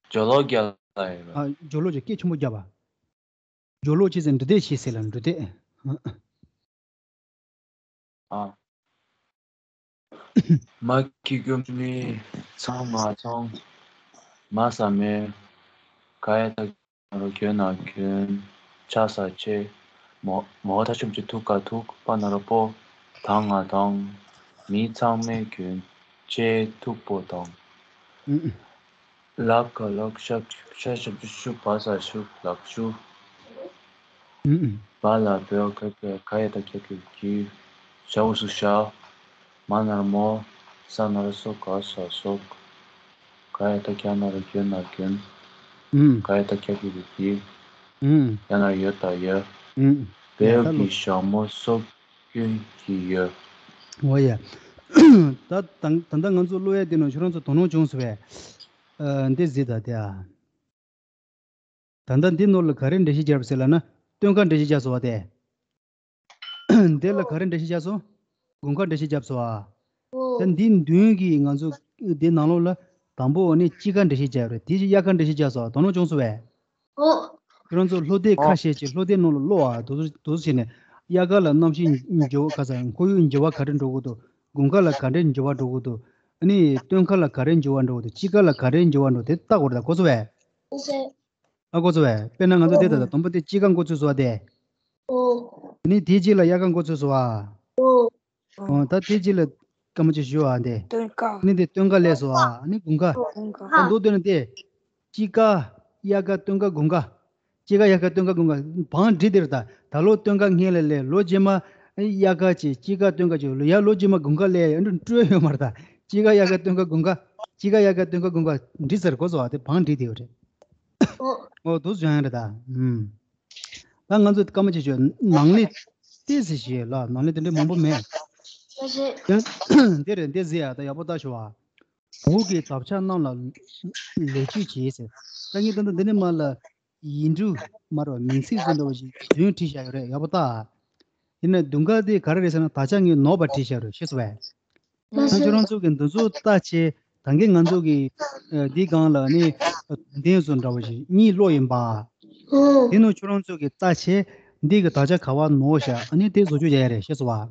སྦྱོར་ཀློག་རྒྱབ་ལ་ཡོད་པ། ཨ། སྦྱོར་ཀློག་ཅིག་སྐད་ཆེན་པོ་རྒྱབ་པ། སྦྱོར་ཀློག་ཅིག་ཟེར་འབྲུ་དེབ་ཅིག་ཟེར་ལ་འབྲུ་དེབ། ཨ། མ་ཁུ་ཁུ་མི། ཚང་ང་ཚང་། མ་ས་མེ། ག་ཡ་ད། ན་རོ་གྱོ་ན་གྱོན། ཆ་ས་ཆེ། མོ་མོ་ད་ཆུམ་ཆེ་ཐུག་ག་ཐུག་པ་ན་རོ་པོ། ད་ང་དང་། མི་ཚང་མས་གྱོན། ཆེ་ཐུག་པོ་དང་། ཨུ། ལག་ག་ལག་ཤ་ཤ་ཤ་ཤུ་བ་ས་ཤུ་ལག་ཤུ། ཨུ། བ་ལ་བོ་ག་ག་ག་ཡ་ད་གྱ་གི་གྱི། ཞ་འོག་སུ་ཞ། མ་ན་རོ་མོ། ས་ན་རོ་སོ་ག་ས་སོག་ག་ཡ་ད་གྱ་ན་རོ་གྱོ་ན་གྱོན། ཨུམ། ག་ཡ་ད་གྱ་གི་གི་གྱི། ཨུམ། ཡ་ན་རོ་ཡོ་ད་ཡ། ཨུམ། བེའུ་གི་ཞྭ་མོ་སོག་གྱོན་གྱི་ཡོད། འོ་ཡ། ད་ད་ད་ལྟ་ང་ཚོ་ཀློག་ཡ་དེ་ནང་ཁྱོད་རང་ཚོ་དོ་སྣང་བྱུང་སོང་བས། ཨ། འདི་གཟིགས་དང་དེ་ཨ། ད་ལྟ་འདི་ནང་ལ་ག་རེ་འགྲེལ་བཤད་བརྒྱབ་ཟེར་ལབ་ན། སྟོན་ཁ་འགྲེལ་བཤད་བརྒྱབ་སོང་བ་དེ། འདི་ལ་ག་རེ་འགྲེལ་བཤད་བརྒྱབ་སོང་། དགུན་ཁ་འགྲེལ་བཤད་བརྒྱབ་སོང་ཨ། ཨོ། ད་འདི་མདུན་གྱི་ང་ཚོ་འདི་ནང་ལོགས་ལ་དང་པོ་འོ་ནི་དཔྱིད་ཀ་འགྲེལ་བཤད་བརྒྱབ་རེད། དེ་བཞིན་དབྱར་ཁ་འགྲེལ་བཤད་བརྒྱབ་སོང་ཨ། དོ་སྣང་བྱུང་སོང་བས། ཨོ། ཁྱོད་རང་ཚོ་སློབ་དེབ་ཁ་ཤས་ཀྱིས་སློབ་དེབ་ནང་ལ་ཀློག་ཨ། དུ་དུ་དུ་བྱས་ནས་དབྱར་ཁ་ལ་གནམ་གཤིས་འགྱུར་བ་ཁ་སང་ཁོར་ཡུག་འགྱུར་བ་ག་འདྲ་འགྲོ་གི་འདུག་དགུན་ཁ་ལ་ག་འདྲའི་འགྱུར་བ་འགྲོ་གི་འདུག་ཨ་ནི་སྟོན་ཁ་ལ་ག་རེ་འགྱུར་བ་འགྲོ་གི་འདུག་དཔྱིད་ཀ་ལ་ག་རེ་འགྱུར་བ་འགྲོ་དེ་ལྟ་དགོས་རེད། ད་གོ་སོང་བས། ཨ་གོ་ཚོ་བས། དཔེར་ན་ང་ཚོ་དེ་ད་ལྟ་དང་པོ་དེ་དཔྱིད་ཀ་འགོ་ཚུགས་སོང་བ་དེ། ཨོ། ནི་དེའི་རྗེས་ལ་དབྱར་ཁ་འགོ་ཚུགས་སོང་བ། ཨོ། ད་དེའི་རྗེས་ལ་སྐར་མ་གཅིག་བཞུགས་བ་དེ། སྟོན་ཁ། ནི་དེ་སྟོན་ཁ་སླེབས་སོང་བ། ནི་དགུན་ཁ། དགུན་ཁ། ད་མདོར་བསྡུས་ན་དེ། དཔྱིད་ཀ། དབྱར་ཁ། སྟོན་ཁ། དགུན་ཁ། དཔྱིད་ཀ། དབྱར་ཁ། སྟོན་ཁ། དགུན་ཁ། བང་སྒྲིག་དེ་རེད་ད། ད་ལོ་སྟོན་ཁ་སྔོན་ལ་སླེབས། ལོ་རྗེས་མ་དབྱར་ཁ་བྱས། དཔྱིད་ཀ། སྟོན་ཁ་བྱས། ཡང་ལོ་རྗེས་མ་དགུན་ཁ་སླེབས། ཡང་འགྲོ་ཡོད་མ་རེད་ད། དཔྱིད་ཀ། དབྱར་ཁ། སྟོན་ཁ། དགུན་ཁ། དཔྱིད་ཀ། དབྱར་ཁ། སྟོན་ཁ། དགུན་ཁ། འགྲིག་ཚར་གོ་སོང་བ་དེ། བང་སྒྲིག་དེ་ཡོད་རེད། ཨོ། ཨོ་དུ་བྱུང་ཡང་རེད་ད། ཨུམ། ད་ང་ཚོ་སྐར་མ་གཅིག་བྱས་ནང་ལས་ཏོག་ཙམ་བྱས་ལ། ནང་ལས་དེ་འདྲའི་མང་པོ་མེད། ཨ་ཞེ། དེ་རེད། འདི་གཟིགས་ཡ། ད་ཡག་པོ་ལྟ་ཞུ་བ། འོག་གི་དག་ཆ་རྣམས་ལ་ལེགས་བཅོས་བྱས་ཟེར། ད་ངས་ད་ལྟ་འདི་ནས་མར་ལ་ཡིག་འབྲུ་མར་བ་མིང་ཚིག་བཟོ་འདྲ་བ་ཞིག་དོན་བྲིས་བཞག་ཡོད་རེད། ཡག་པོ་ལྟ། ཡིན་ན་དུང་དཀར་དེ་ག་རེ་རེད་ཟེར་ན། དག་ཆ་ངས་ནོར་བ་བྲིས་བཞག་རེད། ཤེས་སོང་བས། ད་ཁྱོད་རང་ཚོ་གིས་འདི་ཚོ་ལྟ་བྱས། ད་གིན་ང་ཚོ་གིས་ཨ་འདི་སྒང་ལ་ནི་འདི་བཟོ་འདྲ་བ་ཞིག་གཉིས་ཀློག་ཡིན་པ། ཨོ། དེ་ནང་ཁྱོད་རང་ཚོ་གིས་ལྟ་བྱས། འདི་གི་དག་ཆ་ག་བ་ནོར་བཞག་ཨ་ནི་དེ་བཟོ་བཅོས་བྱ་ཡ་རེད། ཤེས་སོང་བ།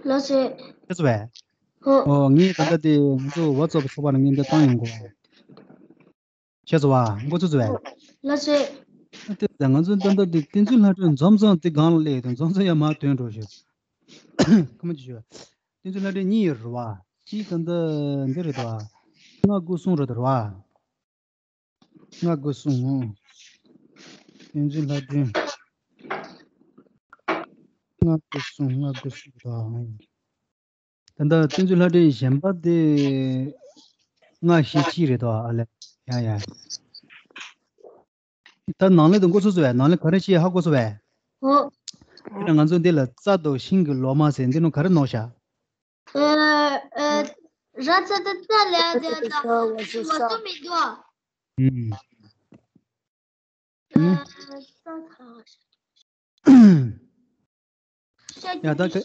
ལགས་སེ། ཤེས་སོང་བས། ཨོ། ཨོ། ངས་ད་ལྟ་དེ་ང་ཚོ་ཝ་ཙབ་ཚོགས་པ་ནང་ངས་འདི་བཏང་ཡོང་གོ། ཤེས་སོང་བ། མགོ་ཚོས་སོང་བས། ལགས་སེ། ཨ་དེ་ད་ང་ཚོ་ད་ལྟ་དེ་བསྟན་འཛིན་ལྷ་སྒྲོན་འཛོམས་འཛོམས་དེ་སྒང་ལ་སླེབས་དུས། འཛོམས་འཛོམས་ཡ་མ་ཐོན་འགྲོ་ཞེས། ཁ་མ་ཅིག་ཞུ། བསྟན་འཛིན་ལྷ་སྒྲོན་གཉིས་ཡོད་རེད་བ། གཅིག་ད་ལྟ་འདི་རེད་བ། སྔགས་སྐུ་གསུང་རེད་བ། སྔགས་སྐུ་གསུང་། བསྟན་འཛིན་ལྷ་སྒྲོན། སྔགས་སྐུ་གསུང་། སྔགས་སྐུ་གསུང་རེད་བ། ད་ལྟ་བསྟན་འཛིན་ལྷ་སྒྲོན་གཞན་པ་དེ་སྔགས་ཞེ་གཅིག་རེད་དོ། ཨ་ལས། ཡ་ཡ། ད་ནང་ལས་དུ་མགོ་ཚོས་སོང་བས། ནང་ལས་ག་རེ་བྱས་ཧ་གོ་སོང་བས། ཨོ། དེ་ལ་ང་ཚོ་འདི་ལ་རྩྭ་དང་ཤིང་གི་ལོ་མ་ཟེར་འདི་ནང་ག་རེ་ནོར་བཞག་ཨ་ཨ། ར་ཚ་ད་ཚ་ལ་ཡ་ད་ད་མ་སོ་མི་འདུག་ཨ། ཨུམ། ཨ། ཨུམ། རྩྭ་དང་། ཤ་ཡ་ད་ག་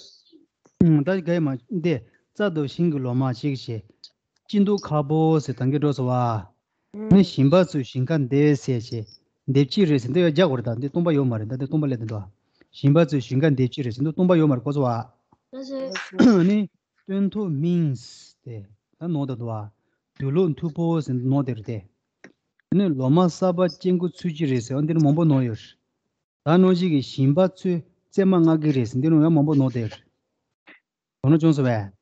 ཨུམ། ད་ག་ཡི་མ་འདི་རྩྭ་དང་ཤིང་གི་ལོ་མ་ཞིག་བྱས། སྐྱིད་སྡུག་ཁ་པོ་ཟེར་ད་གིན་འགྲོ་སོང་བ། ནི་ཞིང་པ་ཚོའི་ཞིང་ཁ་འདེབས་ཟེར་བྱས། འདེབས་ཀྱི་རེད་ཟེར་འདི་ཡང་རྒྱག་དགོས་རེད། ད་འདི་སྟོང་པ་ཡོད་མ་རེད། ད་འདི་སྟོང་པ་ལས་འདི་འདུག་ཞིང་པ་ཚོའི་ཞིང་ཁ་འདེབས་ཀྱི་རེད་ཟེར་འདི་སྟོང་པ་ཡོད་མ་རེད་གོ་སོང་བ། ནི་སྟོན་ཐོག་སྨིན་ཟེར་ད་ནོར་ད་འདུག་བ། དུག་ལོག་མཐུག་པོ་ཟེར་འདི་ནོར་དེ་རེད་དེ། ནི་ལོ་མ་གསར་པ་སྐྱེ་འགོ་ཚུགས་ཀྱི་རེད་ཟེར་འདི་ནི་མང་པོ་ནོར་ཡོད་རེད། ད་ནང་བཞིན་གྱི་ཞིང་པ་ཚོས་བཙས་མ་མངགས་ཀྱི་རེད་ཟེར་འདི་ནང་ཡང་མང་པོ་ནོར་དེ་རེད། དོ་སྣང་བྱུང་སོང་བས།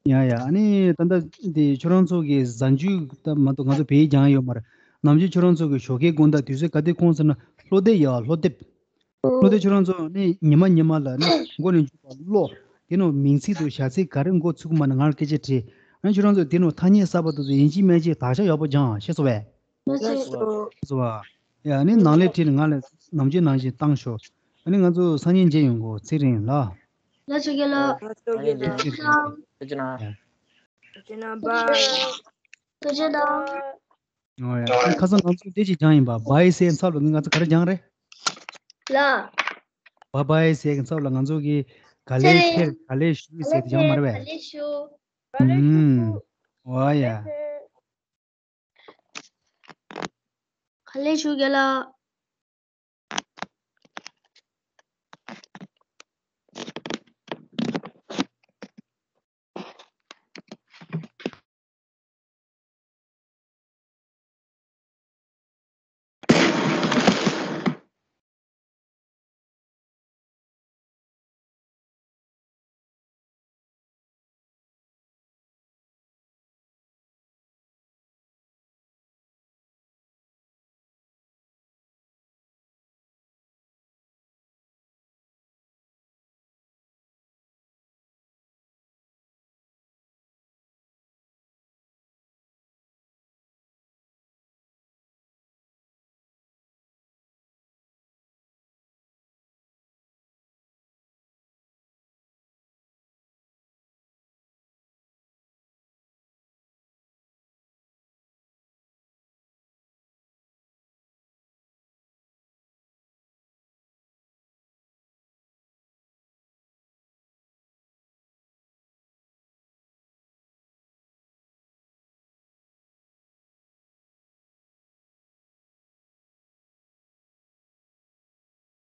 ཡ་ཡ། ཨ་ནི་ད་ལྟ་འདི་ཁྱོད་རང་ཚོ་གི་གཟའ་མཇུག་ད་མ་གཏོགས་ང་ཚོ་བལ་ཡུལ་རྒྱང་ཡོད་མ་རེད། ནམ་རྒྱུན་ཁྱོད་རང་ཚོ་གི་ཞོགས་ཀའི་དགོང་དག་དུས་ཚོད་ག་དུས་ཁོང་ཟེར་ན་ལྷོ་ལྡེབས་ཡ། ལྷོ་ལྡེབས། ལྷོ་ལྡེབས་ཁྱོད་རང་ཚོ་ནི་ཉི་མ་ཉི་མ་ལ་ནི་མགོ་ནས་མཇུག་བར་ཀློག་དེ་ནང་མིང་ཚིག་དང་བྱ་ཚིག་ག་རེ་མགོ་ཚུགས་མ་ནི་ང་ལ་སྐད་ཆ་དྲིས། ཨ་ནི་ཁྱོད་རང་ཚོ་དེ་ནང་ཐ་སྙད་གསར་པ་དེ་ཚོ་ཡིན་གཅིག་མིན་གཅིག་དག་ཆ་ཡག་པོ་སྦྱང་ཤེས་སོང་བས། ལགས་སོ། ལགས་སོ། ཡ་ནི་ནང་ལས་ཁྲིད་ནས་ང་ལ་ནམ་རྒྱུན་ནང་བཞིན་བཏང་ཤོག་ཨ་ནི་ང་ཚོ་སང་ཉིན་མཇལ་ཡོང་གོ། ཚེ་རིང་ལགས། ལགས་སོ་རྒན་ལགས། ལགས་སོ་རྒན་ལགས། ཐུགས་རྗེ་གནང་། ཐུགས་རྗེ་གནང་། ཐུགས་རྗེ་གནང་། ཐུགས་རྗེ་གནང་། ཨོ་ཡ། ཨ་ནི་ཁ་སང་ང་ཚོ་དེ་ཅིག་སྦྱངས་ཡིན་པ། བྷའི་ཟེར་ཚབ་ལ་ང་ཚོ་ག་རེ་སྦྱངས་རེད། ལགས། བྷའི་བྷའི་ཟེར་གྱི་ཚབ་ལ་ང་ཚོ་གིས་ག་ལེ་ཁྱེར། ག་ལེ་ཞུ་ཟེར་དེ་སྦྱངས་མ་རེད་པས། ག་ལེ་ཞུ། ཨུམ། ཨོ་ཡ། ག་ལེ་ཞུ་རྒན་ལགས།